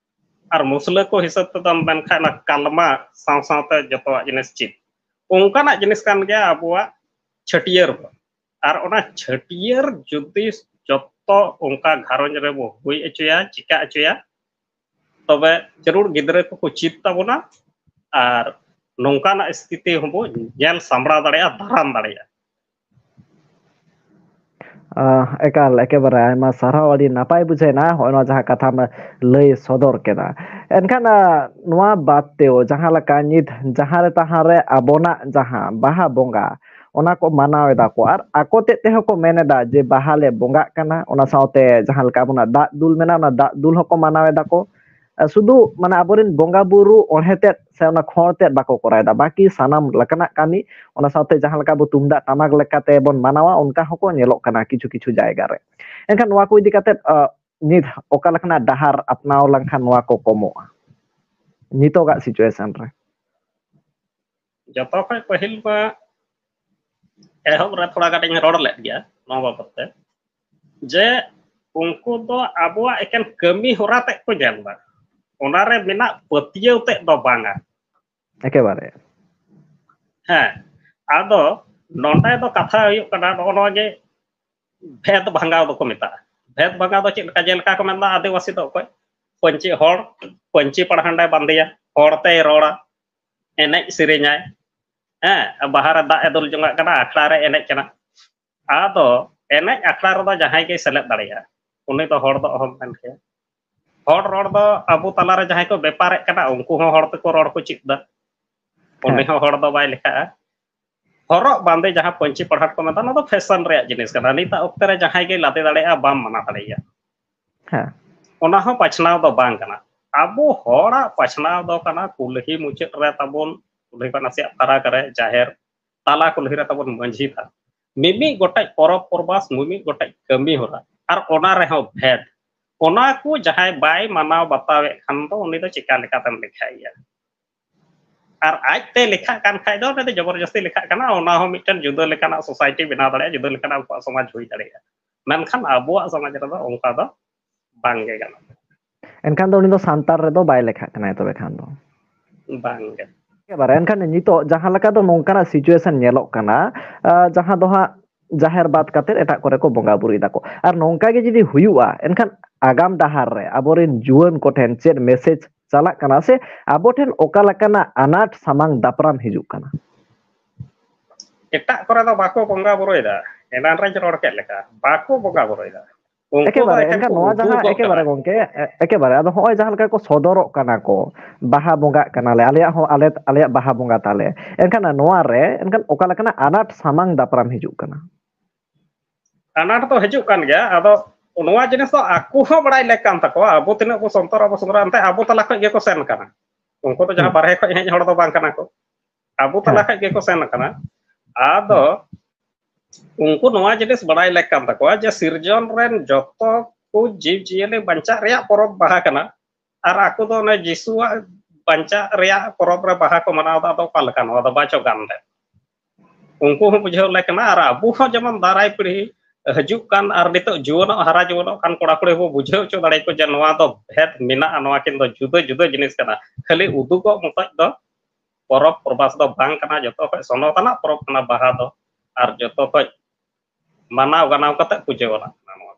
ᱟᱨ ᱢᱩᱥᱞᱟᱹ ᱠᱚ ᱦᱤᱥᱟᱹᱵ ᱛᱮᱫᱚ ᱢᱮᱱᱠᱷᱟᱡ ᱚᱱᱟ ᱠᱟᱞᱢᱟ ᱥᱟᱶ ᱥᱟᱶᱛᱮ ᱡᱚᱛᱚᱣᱟᱜ ᱡᱤᱱᱤᱥ ᱪᱮᱫ᱾ ᱚᱱᱠᱟᱱᱟᱜ ᱡᱤᱱᱤᱥ ᱠᱟᱱ ᱜᱮᱭᱟ ᱟᱵᱚᱣᱟᱜ ᱪᱷᱟᱹᱴᱭᱟᱹᱨ ᱫᱚ᱾ ᱟᱨ ᱚᱱᱟ ᱪᱷᱟᱹᱴᱭᱟᱹᱨ ᱡᱩᱫᱤ ᱡᱚᱛᱚ ᱚᱱᱠᱟ ᱜᱷᱟᱨᱚᱸᱡᱽ ᱨᱮᱵᱚ ᱦᱩᱭ ᱦᱚᱪᱚᱭᱟ, ᱪᱤᱠᱟ ᱦᱚᱪᱚᱭᱟ, ᱛᱚᱵᱮ ᱡᱟᱹᱨᱩᱲ ᱜᱤᱫᱽᱨᱟᱹ ᱠᱚᱠᱚ ᱪᱮᱫ ᱛᱟᱵᱚᱱᱟ ᱟᱨ ᱱᱚᱝᱠᱟᱱᱟᱜ ᱥᱛᱷᱤᱛᱤ ᱦᱚᱸᱵᱚ ᱧᱮᱞ ᱥᱟᱢᱵᱲᱟᱣ ᱫᱟᱲᱮᱭᱟᱜᱼᱟ, ᱫᱟᱨᱟᱢ ᱫᱟᱲᱮᱭᱟᱜᱼᱟ᱾ ᱟᱦ, ᱮᱠᱟᱞ, ᱮᱠᱮᱵᱟᱨᱮ ᱟᱭᱢᱟ ᱥᱟᱨᱦᱟᱣ, ᱟᱹᱰᱤ ᱱᱟᱯᱟᱭ ᱵᱩᱡᱷᱟᱹᱣᱮᱱᱟ ᱦᱚᱸᱜᱼᱚᱭ ᱱᱚᱣᱟ ᱡᱟᱦᱟᱸ ᱠᱟᱛᱷᱟᱢ ᱞᱟᱹᱭ ᱥᱚᱫᱚᱨ ᱠᱮᱫᱟ᱾ ᱮᱱᱠᱷᱟᱱ, ᱟ, ᱱᱚᱣᱟ ᱵᱟᱫ ᱛᱮ ᱡᱟᱦᱟᱸ ᱞᱮᱠᱟ ᱱᱤᱛ ᱡᱟᱦᱟᱸ ᱨᱮ ᱛᱟᱦᱟᱸ ᱨᱮ ᱟᱵᱚᱱᱟᱜ ᱡᱟᱦᱟᱸ ᱵᱟᱦᱟ ᱵᱚᱸᱜᱟ, ᱚᱱᱟ ᱠᱚ ᱢᱟᱱᱟᱣ ᱮᱫᱟ ᱠᱚ ᱟᱨ ᱟᱠᱚ ᱛᱮᱫ ᱛᱮᱦᱚᱸ ᱠᱚ ᱢᱮᱱ ᱮᱫᱟ ᱡᱮ ᱵᱟᱦᱟ ᱞᱮ ᱵᱚᱸᱜᱟᱜ ᱠᱟᱱᱟ, ᱚᱱᱟ ᱥᱟᱶᱛᱮ ᱡᱟᱦᱟᱸ ᱞᱮᱠᱟ ᱟᱵᱚᱱᱟᱜ ᱫᱟᱜ ᱫᱩᱞ ᱢᱮᱱᱟᱜᱼᱟ, ᱚᱱᱟ ᱫᱟᱜ ᱫᱩᱞ ᱦᱚᱸᱠᱚ ᱢᱟᱱᱟᱣ ᱮᱫᱟ ᱠᱚ᱾ ᱥᱩᱫᱷᱩ ᱢᱟᱱᱮ ᱟᱵᱚᱨᱮᱱ ᱵᱚᱸᱜᱟ ᱵᱩᱨᱩ ᱚᱬᱦᱮ ᱛᱮᱫ ᱥᱮ ᱚᱱᱟ ᱠᱷᱚᱲ ᱛᱮᱫ ᱵᱟᱠᱚ ᱠᱚᱨᱟᱣ ᱮᱫᱟ, ᱵᱟᱹᱠᱤ ᱥᱟᱱᱟᱢ ᱞᱮᱠᱟᱱᱟᱜ ᱠᱟᱹᱢᱤ ᱚᱱᱟ ᱥᱟᱶᱛᱮ ᱡᱟᱦᱟᱸ ᱞᱮᱠᱟ ᱟᱵᱚ ᱛᱩᱢᱫᱟᱜ ᱴᱟᱢᱟᱠ ᱞᱮᱠᱟᱛᱮ ᱵᱚᱱ ᱢᱟᱱᱟᱣᱟ, ᱚᱱᱠᱟ ᱦᱚᱸᱠᱚ ᱧᱮᱞᱚᱜ ᱠᱟᱱᱟ ᱠᱤᱪᱷᱩ ᱠᱤᱪᱷᱩ ᱡᱟᱭᱜᱟ ᱨᱮ᱾ ᱮᱱᱠᱷᱟᱱ ᱱᱚᱣᱟ ᱠᱚ ᱤᱫᱤ ᱠᱟᱛᱮᱫ, ᱟ, ᱱᱤᱛ ᱚᱠᱟ ᱞᱮᱠᱟᱱᱟᱜ ᱰᱟᱦᱟᱨ ᱟᱯᱱᱟᱣ ᱞᱮᱱᱠᱷᱟᱱ ᱱᱚᱣᱟ ᱠᱚ ᱠᱚᱢᱚᱜᱼᱟ ᱱᱤᱛᱚᱜᱟᱜ situation ᱨᱮ? ᱡᱚᱛᱚ ᱠᱷᱚᱱ ᱯᱟᱹᱦᱤᱞ ᱢᱟ ᱮᱦᱚᱵ ᱨᱮ ᱛᱷᱚᱲᱟ ᱜᱟᱱ ᱤᱧ ᱨᱚᱲ ᱞᱮᱫ ᱜᱮᱭᱟ ᱱᱚᱣᱟ ᱵᱟᱵᱚᱫ ᱛᱮ, ᱡᱮ ᱩᱱᱠᱩ ᱫᱚ ᱟᱵᱚᱣᱟᱜ ᱮᱠᱮᱱ ᱠᱟᱹᱢᱤ ᱦᱚᱨᱟ ᱛᱮᱫ ᱠᱚ ᱧᱮᱞ ᱮᱫᱟ, ᱚᱱᱟᱨᱮ ᱢᱮᱱᱟᱜ ᱯᱟᱹᱛᱭᱟᱹᱣ ᱛᱮᱫ ᱫᱚ ᱵᱟᱝᱟ᱾ ᱮᱠᱮᱵᱟᱨᱮ᱾ ᱦᱮᱸ, ᱟᱫᱚ ᱱᱚᱰᱮ ᱫᱚ ᱠᱟᱛᱷᱟ ᱦᱩᱭᱩᱜ ᱠᱟᱱᱟ ᱱᱚᱜᱼᱚ ᱱᱚᱣᱟ ᱜᱮ ᱵᱷᱮᱫ ᱵᱷᱟᱸᱜᱟᱣ ᱫᱚᱠᱚ ᱢᱮᱛᱟᱜᱼᱟ᱾ ᱵᱷᱮᱫ ᱵᱷᱟᱸᱜᱟᱣ ᱫᱚ ᱪᱮᱫ ᱞᱮᱠᱟ? ᱡᱮᱞᱮᱠᱟ ᱠᱚ ᱢᱮᱱᱫᱟ ᱟᱹᱫᱤᱵᱟᱹᱥᱤ ᱫᱚ ᱚᱠᱚᱭ ᱯᱟᱹᱧᱪᱤ ᱦᱚᱲ, ᱯᱟᱹᱧᱪᱤ ᱯᱟᱲᱦᱟᱸᱰᱟᱭ ᱵᱟᱸᱫᱮᱭᱟ, ᱦᱚᱲ ᱛᱮᱭ ᱨᱚᱲᱟ, ᱮᱱᱮᱡ ᱥᱮᱨᱮᱧᱟᱭ, ᱦᱮᱸ, ᱵᱟᱦᱟ ᱨᱮ ᱫᱟᱜ ᱮ ᱫᱩᱞ ᱡᱚᱝᱟᱜ ᱠᱟᱱᱟ, ᱟᱠᱷᱲᱟ ᱨᱮ ᱮᱱᱮᱡ ᱠᱟᱱᱟ᱾ ᱟᱫᱚ ᱮᱱᱮᱡ ᱟᱠᱷᱲᱟ ᱨᱮᱫᱚ ᱡᱟᱦᱟᱸᱭ ᱜᱮᱭ ᱥᱮᱞᱮᱫ ᱫᱟᱲᱮᱭᱟᱜᱼᱟ, ᱩᱱᱤ ᱫᱚ ᱦᱚᱲ ᱫᱚ ᱚᱦᱚᱢ ᱢᱮᱱ ᱠᱮᱭᱟ᱾ ᱦᱚᱲ ᱨᱚᱲ ᱫᱚ ᱟᱵᱚ ᱛᱟᱞᱟᱨᱮ ᱡᱟᱦᱟᱸᱭ ᱠᱚ ᱵᱮᱯᱟᱨᱮᱫ ᱠᱟᱱᱟ, ᱩᱱᱠᱩ ᱦᱚᱸ ᱦᱚᱲ ᱛᱮᱠᱚ ᱨᱚᱲ ᱠᱚ ᱪᱮᱫ ᱮᱫᱟ, ᱩᱱᱤ ᱦᱚᱸ ᱦᱚᱲ ᱫᱚ ᱵᱟᱭ ᱞᱮᱠᱷᱟᱜᱼᱟ᱾ ᱦᱚᱨᱚᱜ ᱵᱟᱸᱫᱮ ᱡᱟᱦᱟᱸ ᱯᱟᱹᱧᱪᱤ ᱯᱟᱲᱦᱟᱴ ᱠᱚ ᱢᱮᱛᱟᱜᱼᱟ, ᱚᱱᱟ ᱫᱚ ᱯᱷᱮᱥᱚᱱ ᱨᱮᱭᱟᱜ ᱡᱤᱱᱤᱥ ᱠᱟᱱᱟ᱾ ᱱᱤᱛᱟᱜ ᱚᱠᱛᱮ ᱨᱮ ᱡᱟᱦᱟᱸᱭ ᱜᱮ ᱞᱟᱫᱮ ᱫᱟᱲᱮᱭᱟᱜᱼᱟ, ᱵᱟᱢ ᱢᱟᱱᱟ ᱫᱟᱲᱮᱭᱟᱜᱼᱟ᱾ ᱦᱮᱸ᱾ ᱚᱱᱟ ᱦᱚᱸ ᱯᱟᱪᱷᱱᱟᱣ ᱫᱚ ᱵᱟᱝ ᱠᱟᱱᱟ᱾ ᱟᱵᱚ ᱦᱚᱲᱟᱜ ᱯᱟᱪᱷᱱᱟᱣ ᱫᱚ ᱠᱟᱱᱟ ᱠᱩᱞᱦᱤ ᱢᱩᱪᱟᱹᱫ ᱨᱮ ᱛᱟᱵᱚᱱ, ᱠᱩᱞᱦᱤ ᱠᱷᱚᱱ ᱱᱟᱥᱮᱭᱟᱜ ᱯᱷᱟᱨᱟᱠ ᱨᱮ ᱡᱟᱦᱮᱨ, ᱛᱟᱞᱟ ᱠᱩᱞᱦᱤ ᱨᱮ ᱛᱟᱵᱚᱱ ᱢᱟᱹᱡᱷᱤ ᱛᱷᱟᱱ, ᱢᱤᱢᱤᱫ ᱜᱚᱴᱮᱡ ᱯᱚᱨᱚᱵᱽ ᱯᱚᱨᱵᱟᱥ, ᱢᱤᱢᱤᱫ ᱜᱚᱴᱮᱡ ᱠᱟᱹᱢᱤ ᱦᱚᱨᱟ, ᱟᱨ ᱚᱱᱟ ᱨᱮᱦᱚᱸ ᱵᱷᱮᱫ᱾ ᱚᱱᱟ ᱠᱚ ᱡᱟᱦᱟᱸᱭ ᱵᱟᱭ ᱢᱟᱱᱟᱣ ᱵᱟᱛᱟᱣᱮᱫ ᱠᱷᱟᱱ ᱫᱚ ᱩᱱᱤ ᱫᱚ ᱪᱮᱠᱟ ᱞᱮᱠᱟᱛᱮᱢ ᱞᱮᱠᱷᱟᱭᱮᱭᱟ? ᱟᱨ ᱟᱡᱛᱮ ᱞᱮᱠᱷᱟᱜ ᱠᱟᱱ ᱠᱷᱟᱡ ᱫᱚ ᱚᱱᱟ ᱫᱚ ᱡᱚᱵᱚᱨᱡᱚᱥᱛᱤ ᱞᱮᱠᱷᱟᱜ ᱠᱟᱱᱟ, ᱚᱱᱟ ᱦᱚᱸ ᱢᱤᱫᱴᱮᱱ ᱡᱩᱫᱟᱹ ᱞᱮᱠᱟᱱᱟᱜ ᱥᱳᱥᱟᱭᱴᱤ ᱵᱮᱱᱟᱣ ᱫᱟᱲᱮᱭᱟᱜᱼᱟ, ᱡᱩᱫᱟᱹ ᱞᱮᱠᱟᱱᱟᱜ ᱩᱱᱠᱩᱣᱟᱜ ᱥᱚᱢᱟᱡᱽ ᱦᱩᱭ ᱫᱟᱲᱮᱭᱟᱜᱼᱟ᱾ ᱢᱮᱱᱠᱷᱟᱱ ᱟᱵᱚᱣᱟᱜ ᱥᱚᱢᱟᱡᱽ ᱨᱮᱫᱚ ᱚᱱᱠᱟ ᱫᱚ ᱵᱟᱝ ᱜᱮ ᱜᱟᱱᱚᱜᱼᱟ᱾ ᱮᱱᱠᱷᱟᱱ ᱫᱚ ᱩᱱᱤ ᱫᱚ ᱥᱟᱱᱛᱟᱲ ᱨᱮᱫᱚ ᱵᱟᱭ ᱞᱮᱠᱷᱟᱜ ᱠᱟᱱᱟᱭ ᱛᱚᱵᱮ ᱠᱷᱟᱱ ᱫᱚ᱾ ᱵᱟᱝ ᱜᱮ᱾ ᱮᱠᱮᱵᱟᱨᱮ ᱮᱱᱠᱷᱟᱱ ᱱᱤᱛᱚᱜ ᱡᱟᱦᱟᱸ ᱞᱮᱠᱟ ᱫᱚ ᱱᱚᱝᱠᱟᱱᱟᱜ ᱥᱤᱪᱩᱭᱮᱥᱚᱱ ᱧᱮᱞᱚᱜ ᱠᱟᱱᱟ, ᱟᱸ, ᱡᱟᱦᱟᱸ ᱫᱚ ᱦᱟᱸᱜ ᱡᱟᱦᱮᱨ ᱵᱟᱫ ᱠᱟᱛᱮ ᱮᱴᱟᱜ ᱠᱚᱨᱮ ᱠᱚ ᱵᱚᱸᱜᱟ ᱵᱩᱨᱩᱭ ᱫᱟᱠᱚ᱾ ᱟᱨ ᱱᱚᱝᱠᱟ ᱜᱮ ᱡᱩᱫᱤ ᱦᱩᱭᱩᱜᱼᱟ, ᱮᱱᱠᱷᱟᱱ ᱟᱜᱟᱢ ᱰᱟᱦᱟᱨ ᱨᱮ ᱟᱵᱚᱨᱮᱱ ᱡᱩᱣᱟᱹᱱ ᱠᱚᱴᱷᱮᱱ ᱪᱮᱫ ᱢᱮᱥᱮᱡᱽ ᱪᱟᱞᱟᱜ ᱠᱟᱱᱟ ᱥᱮ ᱟᱵᱚ ᱴᱷᱮᱱ ᱚᱠᱟ ᱞᱮᱠᱟᱱᱟᱜ ᱟᱱᱟᱴ ᱥᱟᱢᱟᱝ ᱫᱟᱯᱨᱟᱢ ᱦᱤᱡᱩᱜ ᱠᱟᱱᱟ? ᱮᱴᱟᱜ ᱠᱚᱨᱮ ᱫᱚ ᱵᱟᱠᱚ ᱵᱚᱸᱜᱟ ᱵᱩᱨᱩᱭᱮᱫᱟ, ᱮᱱᱟᱱ ᱨᱮᱧ ᱨᱚᱲ ᱠᱮᱫ ᱞᱮᱠᱟ, ᱵᱟᱠᱚ ᱵᱚᱸᱜᱟ ᱵᱩᱨᱩᱭᱮᱫᱟ᱾ ᱩᱱᱠᱩ ᱫᱚ ᱮᱠᱮᱵᱟᱨᱮ, ᱮᱠᱷᱮᱱ ᱮᱱᱠᱷᱟᱱ ᱠᱚ ᱱᱚᱣᱟ ᱡᱟᱦᱟᱸ, ᱩᱫᱩᱜᱚᱜ ᱮᱠᱮᱵᱟᱨᱮ ᱠᱟᱱᱟ᱾ ᱜᱚᱝᱠᱮ, ᱮ-, ᱮᱠᱮᱵᱟᱨᱮ᱾ ᱟᱫᱚ ᱦᱚᱸᱜᱼᱚᱭ ᱡᱟᱦᱟᱸ ᱞᱮᱠᱟ ᱠᱚ ᱥᱚᱫᱚᱨᱚᱜ ᱠᱟᱱᱟ ᱠᱚ, ᱵᱟᱦᱟ ᱵᱚᱸᱜᱟᱜ ᱠᱟᱱᱟᱞᱮ, ᱟᱞᱮᱭᱟᱜ ᱦᱚᱸ, ᱟᱞᱮ, ᱟᱞᱮᱭᱟᱜ ᱵᱟᱦᱟ ᱵᱚᱸᱜᱟ ᱛᱟᱞᱮ, ᱮᱱᱠᱷᱟᱱ ᱱᱚᱣᱟ ᱨᱮ, ᱮᱱᱠᱷᱟᱱ ᱚᱠᱟ ᱞᱮᱠᱟᱱᱟᱜ ᱟᱱᱟᱴ ᱥᱟᱢᱟᱝ ᱫᱟᱯᱨᱟᱢ ᱦᱤᱡᱩᱜ ᱠᱟᱱᱟ? ᱟᱱᱟᱴ ᱫᱚ ᱦᱤᱡᱩᱜ ᱠᱟᱱ ᱜᱮᱭᱟ᱾ ᱟᱫᱚ ᱱᱚᱣᱟ ᱡᱤᱱᱤᱥ ᱫᱚ ᱟᱠᱚ ᱦᱚᱸ ᱵᱟᱲᱟᱭ ᱞᱮᱠ ᱠᱟᱱ ᱛᱟᱠᱚᱣᱟ, ᱟᱵᱚ ᱛᱤᱱᱟᱹᱜ ᱵᱚ ᱥᱚᱱᱛᱚᱨ, ᱟᱵᱚ ᱥᱚᱱᱛᱚᱨ, ᱮᱱᱛᱮ ᱟᱵᱚ ᱛᱟᱞᱟ ᱠᱷᱚᱱ ᱜᱮᱠᱚ ᱥᱮᱱ ᱠᱟᱱᱟ᱾ ᱩᱱᱠᱩ ᱫᱚ ᱡᱟᱦᱟᱸ ᱦᱩᱸ᱾ ᱵᱟᱨᱦᱮ ᱠᱷᱚᱱ ᱦᱮᱡ ᱦᱚᱲ ᱫᱚ ᱵᱟᱝ ᱠᱟᱱᱟ ᱠᱚ, ᱟᱵᱚ ᱛᱟᱞᱟ ᱦᱮᱸ᱾ ᱠᱷᱚᱱ ᱜᱮᱠᱚ ᱥᱮᱱ ᱠᱟᱱᱟ᱾ ᱟᱫᱚ ᱩᱱᱠᱩ ᱱᱚᱣᱟ ᱡᱤᱱᱤᱥ ᱵᱟᱲᱟᱭ ᱞᱮᱠ ᱠᱟᱱ ᱛᱟᱠᱚᱣᱟ ᱡᱮ ᱥᱤᱨᱡᱚᱱ ᱨᱮᱱ ᱡᱚᱛᱚ ᱠᱚ ᱡᱤᱵᱽ ᱡᱤᱭᱟᱹᱞᱤ ᱵᱟᱧᱪᱟᱜ ᱨᱮᱭᱟᱜ ᱯᱚᱨᱚᱵᱽ ᱵᱟᱦᱟ ᱠᱟᱱᱟ, ᱟᱨ ᱟᱠᱚ ᱫᱚ ᱚᱱᱮ ᱡᱤᱥᱩᱣᱟᱜ ᱵᱟᱧᱪᱟᱜ ᱨᱮᱭᱟᱜ ᱯᱚᱨᱚᱵᱽ ᱨᱮ ᱵᱟᱦᱟ ᱠᱚ ᱢᱟᱱᱟᱣ ᱮᱫᱟ᱾ ᱟᱫᱚ ᱚᱠᱟ ᱞᱮᱠᱟ ᱱᱚᱣᱟ ᱫᱚ ᱵᱟᱪᱚ ᱜᱟᱱ ᱞᱮ? ᱩᱱᱠᱩ ᱦᱚᱸ ᱵᱩᱡᱷᱟᱹᱣ ᱞᱮ ᱠᱟᱱᱟ, ᱟᱨ ᱟᱵᱚ ᱦᱚᱸ ᱡᱮᱢᱚᱱ ᱫᱟᱨᱟᱭ ᱯᱤᱲᱦᱤ ᱦᱤᱡᱩᱜ ᱠᱟᱱ ᱟᱨ ᱱᱤᱛᱚᱜ ᱡᱩᱣᱟᱹᱱᱚᱜ, ᱦᱟᱨᱟ ᱡᱩᱣᱟᱹᱱᱚᱜ ᱠᱟᱱ ᱠᱚᱲᱟ ᱠᱩᱲᱤ ᱵᱚ ᱵᱩᱡᱷᱟᱹᱣ ᱦᱚᱪᱚ ᱫᱟᱲᱮᱭᱟᱠᱚ ᱡᱮ ᱱᱚᱣᱟ ᱫᱚ ᱵᱷᱮᱫ ᱢᱮᱱᱟᱜᱼᱟ, ᱱᱚᱣᱟ ᱠᱤᱱ ᱫᱚ ᱡᱩᱫᱟᱹ ᱡᱩᱫᱟᱹ ᱡᱤᱱᱤᱥ ᱠᱟᱱᱟ᱾ ᱠᱷᱟᱹᱞᱤ ᱩᱫᱩᱜᱚᱜ ᱢᱚᱛᱚᱡ ᱫᱚ ᱯᱚᱨᱚᱵᱽ ᱯᱚᱨᱵᱟᱥ ᱫᱚ ᱵᱟᱝ ᱠᱟᱱᱟ, ᱡᱚᱛᱚ ᱠᱷᱚᱡ ᱥᱚᱱᱚᱛ ᱟᱱᱟᱜ ᱯᱚᱨᱚᱵᱽ ᱠᱟᱱᱟ ᱵᱟᱦᱟ ᱫᱚ, ᱟᱨ ᱡᱚᱛᱚ ᱠᱷᱚᱡ ᱢᱟᱱᱟᱣ ᱜᱟᱱᱟᱣ ᱠᱟᱛᱮ ᱯᱩᱡᱟᱹ ᱟᱱᱟᱜ ᱠᱟᱱᱟ ᱱᱚᱣᱟ᱾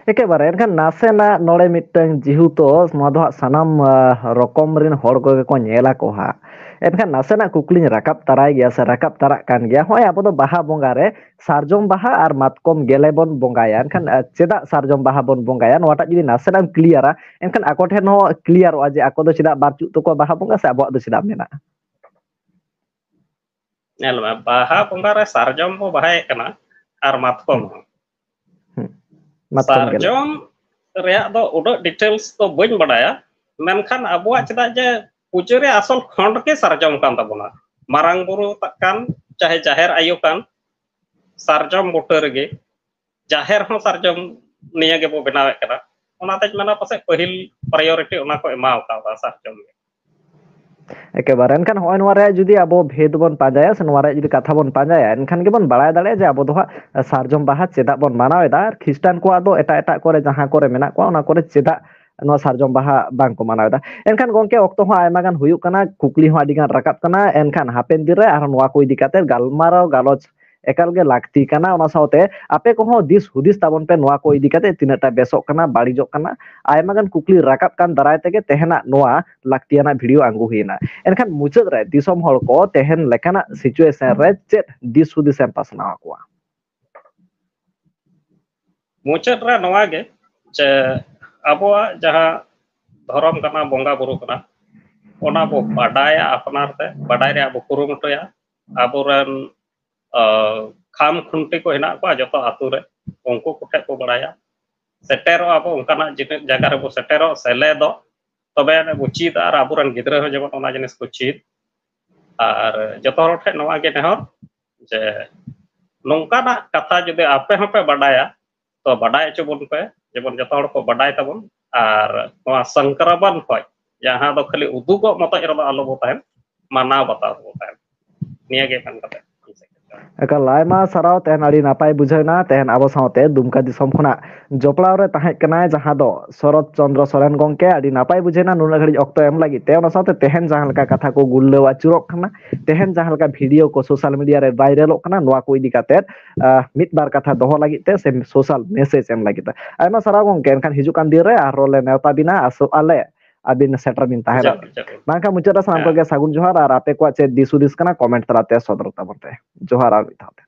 ᱮᱠᱮᱵᱟᱨᱮ᱾ ᱮᱱᱠᱷᱟᱱ ᱱᱟᱥᱮᱱᱟᱜ ᱱᱚᱰᱮ ᱢᱤᱫᱴᱟᱝ, ᱡᱮᱦᱮᱛᱩ ᱱᱚᱣᱟ ᱫᱚ ᱦᱟᱸᱜ ᱥᱟᱱᱟᱢ, ᱟᱸ, ᱨᱚᱠᱚᱢ ᱨᱮᱱ ᱦᱚᱲ ᱠᱚᱜᱮ ᱠᱚ ᱧᱮᱞ ᱟᱠᱚ ᱦᱟᱸᱜ, ᱮᱱᱠᱷᱟᱱ ᱱᱟᱥᱮᱱᱟᱜ ᱠᱩᱠᱞᱤᱧ ᱨᱟᱠᱟᱵ ᱛᱟᱨᱟᱭ ᱜᱮᱭᱟ ᱥᱮ ᱨᱟᱠᱟᱵ ᱛᱟᱨᱟᱜ ᱠᱟᱱ ᱜᱮᱭᱟ᱾ ᱦᱚᱸᱜᱼᱚᱭ ᱟᱵᱚ ᱫᱚ ᱵᱟᱦᱟ ᱵᱚᱸᱜᱟ ᱨᱮ ᱥᱟᱨᱡᱚᱢ ᱵᱟᱦᱟ ᱟᱨ ᱢᱟᱛᱠᱚᱢ ᱜᱮᱞᱮ ᱵᱚᱱ ᱵᱚᱸᱜᱟᱭᱟ, ᱮᱱᱠᱷᱟᱱ, ᱟᱸ, ᱪᱮᱫᱟᱜ ᱥᱟᱨᱡᱚᱢ ᱵᱟᱦᱟ ᱵᱚᱱ ᱵᱚᱸᱜᱟᱭᱟ? ᱱᱚᱣᱟᱴᱟᱜ ᱡᱩᱫᱤ ᱱᱟᱥᱮᱱᱟᱜ ᱮᱢ ᱠᱞᱤᱭᱟᱨᱟ, ᱮᱱᱠᱷᱟᱱ ᱟᱠᱚ ᱴᱷᱮᱱ ᱦᱚᱸ ᱠᱞᱤᱭᱟᱨᱚᱜᱼᱟ ᱡᱮ ᱟᱠᱚ ᱫᱚ ᱪᱮᱫᱟᱜ ᱵᱟᱹᱪᱩᱜ ᱛᱟᱠᱚᱣᱟ ᱵᱟᱦᱟ ᱵᱚᱸᱜᱟ ᱥᱮ ᱟᱵᱚᱣᱟᱜ ᱫᱚ ᱪᱮᱫᱟᱜ ᱢᱮᱱᱟᱜᱼᱟ᱾ ᱧᱮᱞ ᱢᱮ, ᱵᱟᱦᱟ ᱵᱚᱸᱜᱟ ᱨᱮ ᱥᱟᱨᱡᱚᱢ ᱵᱚ ᱵᱟᱦᱟᱭᱮᱫ ᱠᱟᱱᱟ ᱟᱨ ᱢᱟᱛᱠᱚᱢ ᱦᱚᱸ᱾ ᱦᱩᱸ᱾ ᱢᱟᱛᱠᱚᱢ ᱜᱮᱞᱮ᱾ ᱥᱟᱨᱡᱚᱢ ᱨᱮᱭᱟᱜ ᱫᱚ ᱩᱱᱟᱹᱜ ᱰᱤᱴᱮᱞᱥ ᱫᱚ ᱵᱟᱹᱧ ᱵᱟᱰᱟᱭᱟ, ᱢᱮᱱᱠᱷᱟᱱ ᱟᱵᱚᱣᱟᱜ ᱪᱮᱫᱟᱜ ᱡᱮ ᱯᱩᱡᱟᱹ ᱨᱮ ᱟᱥᱚᱞ ᱠᱷᱚᱸᱰ ᱜᱮ ᱥᱟᱨᱡᱚᱢ ᱠᱟᱱ ᱛᱟᱵᱚᱱᱟ, ᱢᱟᱨᱟᱝ ᱵᱩᱨᱩ ᱛᱟᱜ ᱠᱟᱱ, ᱪᱟᱦᱮ ᱡᱟᱦᱮᱨ ᱟᱭᱳ ᱠᱟᱱ, ᱥᱟᱨᱡᱚᱢ ᱵᱩᱴᱟᱹ ᱨᱮᱜᱮ, ᱡᱟᱦᱮᱨ ᱦᱚᱸ ᱥᱟᱨᱡᱚᱢ ᱱᱤᱭᱟᱹ ᱜᱮᱵᱚ ᱵᱮᱱᱟᱣᱮᱫ ᱠᱟᱱᱟ᱾ ᱚᱱᱟᱛᱮᱧ ᱢᱮᱱᱟ ᱯᱟᱥᱮᱡ ᱯᱟᱹᱦᱤᱞ ᱯᱨᱟᱭᱳᱨᱤᱴᱤ ᱚᱱᱟ ᱠᱚ ᱮᱢᱟᱣ ᱠᱟᱣᱫᱟ ᱥᱟᱨᱡᱚᱢ ᱜᱮ᱾ ᱮᱠᱮᱵᱟᱨᱮ᱾ ᱮᱱᱠᱷᱟᱱ ᱱᱚᱜᱼᱚᱭ ᱱᱚᱣᱟ ᱨᱮᱭᱟᱜ ᱡᱩᱫᱤ ᱟᱵᱚ ᱵᱷᱮᱫ ᱵᱚᱱ ᱯᱟᱸᱡᱟᱭᱟ, ᱥᱮ ᱱᱚᱣᱟ ᱨᱮᱭᱟᱜ ᱡᱩᱫᱤ ᱠᱟᱛᱷᱟ ᱵᱚᱱ ᱯᱟᱸᱡᱟᱭᱟ, ᱮᱱᱠᱷᱟᱱ ᱜᱮᱵᱚᱱ ᱵᱟᱲᱟᱭ ᱫᱟᱲᱮᱭᱟᱜᱼᱟ ᱡᱮ ᱟᱵᱚ ᱫᱚ ᱦᱟᱸᱜ ᱥᱟᱨᱡᱚᱢ ᱵᱟᱦᱟ ᱪᱮᱫᱟᱜ ᱵᱚᱱ ᱢᱟᱱᱟᱣ ᱮᱫᱟ᱾ ᱟᱨ ᱠᱷᱨᱤᱥᱴᱟᱱ ᱠᱚᱣᱟᱜ ᱫᱚ ᱮᱴᱟᱜ ᱮᱴᱟᱜ ᱠᱚᱨᱮ ᱡᱟᱦᱟᱸ ᱠᱚᱨᱮ ᱢᱮᱱᱟᱜ ᱠᱚᱣᱟ, ᱚᱱᱟ ᱠᱚᱨᱮ ᱪᱮᱫᱟᱜ ᱱᱚᱣᱟ ᱥᱟᱨᱡᱚᱢ ᱵᱟᱦᱟ ᱵᱟᱝ ᱠᱚ ᱢᱟᱱᱟᱣ ᱮᱫᱟ? ᱮᱱᱠᱷᱟᱱ ᱜᱚᱝᱠᱮ, ᱚᱠᱛᱚ ᱦᱚᱸ ᱟᱭᱢᱟ ᱜᱟᱱ ᱦᱩᱭᱩᱜ ᱠᱟᱱᱟ, ᱠᱩᱠᱞᱤ ᱦᱚᱸ ᱟᱹᱰᱤ ᱜᱟᱱ ᱨᱟᱠᱟᱵ ᱠᱟᱱᱟ᱾ ᱮᱱᱠᱷᱟᱱ ᱦᱟᱯᱮᱱ ᱫᱤᱱ ᱨᱮ ᱟᱨᱦᱚᱸ ᱱᱚᱣᱟ ᱠᱚ ᱤᱫᱤ ᱠᱟᱛᱮ ᱜᱟᱞᱢᱟᱨᱟᱣ ᱜᱟᱞᱚᱪ ᱮᱠᱟᱞ ᱜᱮ ᱞᱟᱹᱠᱛᱤ ᱠᱟᱱᱟ᱾ ᱚᱱᱟ ᱥᱟᱶᱛᱮ ᱟᱯᱮ ᱠᱚᱦᱚᱸ ᱫᱤᱥ ᱦᱩᱫᱤᱥ ᱛᱟᱵᱚᱱ ᱯᱮ, ᱱᱚᱣᱟ ᱠᱚ ᱤᱫᱤ ᱠᱟᱛᱮ ᱛᱤᱱᱟᱹᱜ ᱴᱟ ᱵᱮᱥᱚᱜ ᱠᱟᱱᱟ, ᱵᱟᱹᱲᱤᱡᱚᱜ ᱠᱟᱱᱟ᱾ ᱟᱭᱢᱟ ᱜᱟᱱ ᱠᱩᱠᱞᱤ ᱨᱟᱠᱟᱵ ᱠᱟᱱ ᱫᱟᱨᱟᱭ ᱛᱮᱜᱮ ᱛᱮᱦᱮᱧᱟᱜ ᱱᱚᱣᱟ ᱞᱟᱹᱠᱛᱤᱭᱟᱱᱟᱜ ᱵᱷᱤᱰᱤᱭᱳ ᱟᱬᱜᱚ ᱦᱩᱭᱱᱟ᱾ ᱮᱱᱠᱷᱟᱱ ᱢᱩᱪᱟᱹᱫ ᱨᱮ ᱫᱤᱥᱚᱢ ᱦᱚᱲ ᱠᱚ ᱛᱮᱦᱮᱧ ᱞᱮᱠᱟᱱᱟᱜ ᱥᱤᱪᱩᱭᱮᱥᱚᱱ ᱨᱮ ᱪᱮᱫ ᱫᱤᱥ ᱦᱩᱫᱤᱥ ᱮᱢ ᱯᱟᱥᱱᱟᱣ ᱟᱠᱚᱣᱟ? ᱢᱩᱪᱟᱹᱫ ᱨᱮ ᱱᱚᱣᱟ ᱜᱮ ᱡᱮ ᱟᱵᱚᱣᱟᱜ ᱡᱟᱦᱟᱸ ᱫᱷᱚᱨᱚᱢ ᱠᱟᱱᱟ, ᱵᱚᱸᱜᱟ ᱵᱩᱨᱩ ᱠᱟᱱᱟ, ᱚᱱᱟ ᱵᱚ ᱵᱟᱰᱟᱭᱟ ᱟᱯᱱᱟᱨ ᱛᱮ, ᱵᱟᱰᱟᱭ ᱨᱮᱭᱟᱜ ᱵᱚ ᱠᱩᱨᱩᱢᱩᱴᱩᱭᱟ᱾ ᱟᱵᱚᱨᱮᱱ ᱠᱷᱟᱢ ᱠᱷᱩᱱᱴᱤ ᱠᱚ ᱦᱮᱱᱟᱜ ᱠᱚᱣᱟ ᱡᱚᱛᱚ ᱟᱛᱳ ᱨᱮ, ᱩᱱᱠᱩ ᱠᱚᱴᱷᱮᱱ ᱠᱚ ᱵᱟᱲᱟᱭᱟ, ᱥᱮᱴᱮᱨᱚᱜᱼᱟ ᱵᱚ ᱚᱱᱠᱟᱱᱟᱜ ᱡᱤᱱᱤᱥ ᱡᱟᱭᱜᱟ ᱨᱮᱵᱚ ᱥᱮᱴᱮᱨᱚᱜ, ᱥᱮᱞᱮᱫᱚᱜ, ᱛᱚᱵᱮ ᱟᱹᱱᱤᱡ ᱵᱚ ᱪᱮᱫᱟ ᱟᱨ ᱟᱵᱚᱨᱮᱱ ᱜᱤᱫᱽᱨᱟᱹ ᱦᱚᱸ ᱡᱮᱢᱚᱱ ᱚᱱᱟ ᱡᱤᱱᱤᱥ ᱠᱚ ᱪᱮᱫ᱾ ᱟᱨ ᱡᱚᱛᱚ ᱦᱚᱲ ᱴᱷᱮᱱ ᱱᱚᱣᱟ ᱜᱮ ᱱᱮᱦᱚᱨ ᱡᱮ ᱱᱚᱝᱠᱟᱱᱟᱜ ᱠᱟᱛᱷᱟ ᱡᱩᱫᱤ ᱟᱯᱮ ᱦᱚᱸᱯᱮ ᱵᱟᱰᱟᱭᱟ, ᱛᱚ ᱵᱟᱰᱟᱭ ᱦᱚᱪᱚ ᱵᱚᱱ ᱯᱮ, ᱡᱮᱢᱚᱱ ᱡᱚᱛᱚ ᱦᱚᱲ ᱠᱚ ᱵᱟᱰᱟᱭ ᱛᱟᱵᱚᱱ᱾ ᱟᱨ ᱱᱚᱣᱟ ᱥᱚᱝᱠᱨᱚᱢᱚᱱ ᱠᱷᱚᱱ, ᱡᱟᱦᱟᱸ ᱫᱚ ᱠᱷᱟᱹᱞᱤ ᱩᱫᱩᱜᱚᱜ ᱢᱚᱛᱚᱡ ᱨᱮᱫᱚ ᱟᱞᱚ ᱵᱚ ᱛᱟᱦᱮᱱ, ᱢᱟᱱᱟᱣ ᱵᱟᱛᱟᱣ ᱵᱚ ᱛᱟᱦᱮᱱ᱾ ᱱᱤᱭᱟᱹ ᱜᱮ ᱢᱮᱱ ᱠᱟᱛᱮ᱾ ᱮᱠᱟᱞ ᱟᱭᱢᱟ ᱥᱟᱨᱦᱟᱣ, ᱛᱮᱦᱮᱧ ᱟᱹᱰᱤ ᱱᱟᱯᱟᱭ ᱵᱩᱡᱷᱟᱹᱣ ᱮᱱᱟ᱾ ᱛᱮᱦᱮᱧ ᱟᱵᱚ ᱥᱟᱶᱛᱮ ᱫᱩᱢᱠᱟ ᱫᱤᱥᱚᱢ ᱠᱷᱚᱱᱟᱜ ᱡᱚᱯᱲᱟᱣ ᱨᱮ ᱛᱟᱦᱮᱸ ᱠᱟᱱᱟᱭ ᱡᱟᱦᱟᱸ ᱫᱚ ᱥᱚᱨᱚᱛ ᱪᱚᱱᱫᱨᱚ ᱥᱚᱨᱮᱱ ᱜᱚᱝᱠᱮ᱾ ᱟᱹᱰᱤ ᱱᱟᱯᱟᱭ ᱵᱩᱡᱷᱟᱹᱣ ᱮᱱᱟ ᱱᱩᱱᱟᱹᱜ ᱜᱷᱟᱹᱲᱤᱡ ᱚᱠᱛᱚ ᱮᱢ ᱞᱟᱹᱜᱤᱫ ᱛᱮ᱾ ᱚᱱᱟ ᱥᱟᱶᱛᱮ ᱛᱮᱦᱮᱧ ᱡᱟᱦᱟᱸ ᱞᱮᱠᱟ ᱠᱟᱛᱷᱟ ᱠᱚ ᱜᱩᱨᱞᱟᱹᱣ ᱟᱹᱪᱩᱨᱚᱜ ᱠᱟᱱᱟ, ᱛᱮᱦᱮᱧ ᱡᱟᱦᱟᱸ ᱞᱮᱠᱟ ᱵᱷᱤᱰᱤᱭᱳ ᱠᱚ ᱥᱳᱥᱟᱞ ᱢᱤᱰᱤᱭᱟ ᱨᱮ ᱵᱷᱟᱭᱨᱟᱞᱚᱜ ᱠᱟᱱᱟ, ᱱᱚᱣᱟ ᱠᱚ ᱤᱫᱤ ᱠᱟᱛᱮ ᱟᱦ, ᱢᱤᱫ ᱵᱟᱨ ᱠᱟᱛᱷᱟ ᱫᱚᱦᱚ ᱞᱟᱹᱜᱤᱫ ᱛᱮ ᱥᱮ ᱥᱳᱥᱟᱞ ᱢᱮᱥᱮᱡᱽ ᱮᱢ ᱞᱟᱹᱜᱤᱫ ᱛᱮ᱾ ᱟᱭᱢᱟ ᱥᱟᱨᱦᱟᱣ ᱜᱚᱝᱠᱮ, ᱮᱱᱠᱷᱟᱱ ᱦᱤᱡᱩᱜ ᱠᱟᱱ ᱫᱤᱱ ᱨᱮ ᱟᱨᱦᱚᱸ ᱞᱮ ᱱᱮᱣᱛᱟ ᱵᱤᱱᱟ, ᱟᱥᱚᱜ ᱟᱞᱮ ᱟᱹᱵᱤᱱ ᱥᱮᱴᱮᱨ ᱵᱤᱱ ᱛᱟᱦᱮᱱᱟ᱾ ᱡᱚᱦᱟᱨ, ᱡᱚᱦᱟᱨ᱾ ᱢᱟ ᱮᱱᱠᱷᱟᱱ ᱢᱩᱪᱟᱹᱫ ᱨᱮ ᱥᱟᱱᱟᱢ ᱦᱮᱸ᱾ ᱠᱚᱜᱮ ᱥᱟᱹᱜᱩᱱ ᱡᱚᱦᱟᱨ, ᱟᱨ ᱟᱯᱮ ᱠᱚᱣᱟᱜ ᱪᱮᱫ ᱫᱤᱥ ᱦᱩᱫᱤᱥ ᱠᱟᱱᱟ, ᱠᱚᱢᱮᱱᱴ ᱛᱟᱞᱟᱛᱮ ᱥᱚᱫᱚᱨ ᱛᱟᱵᱚᱱ ᱯᱮ᱾ ᱡᱚᱦᱟᱨ ᱟᱨ ᱢᱤᱫ ᱫᱷᱟᱣ ᱛᱮ᱾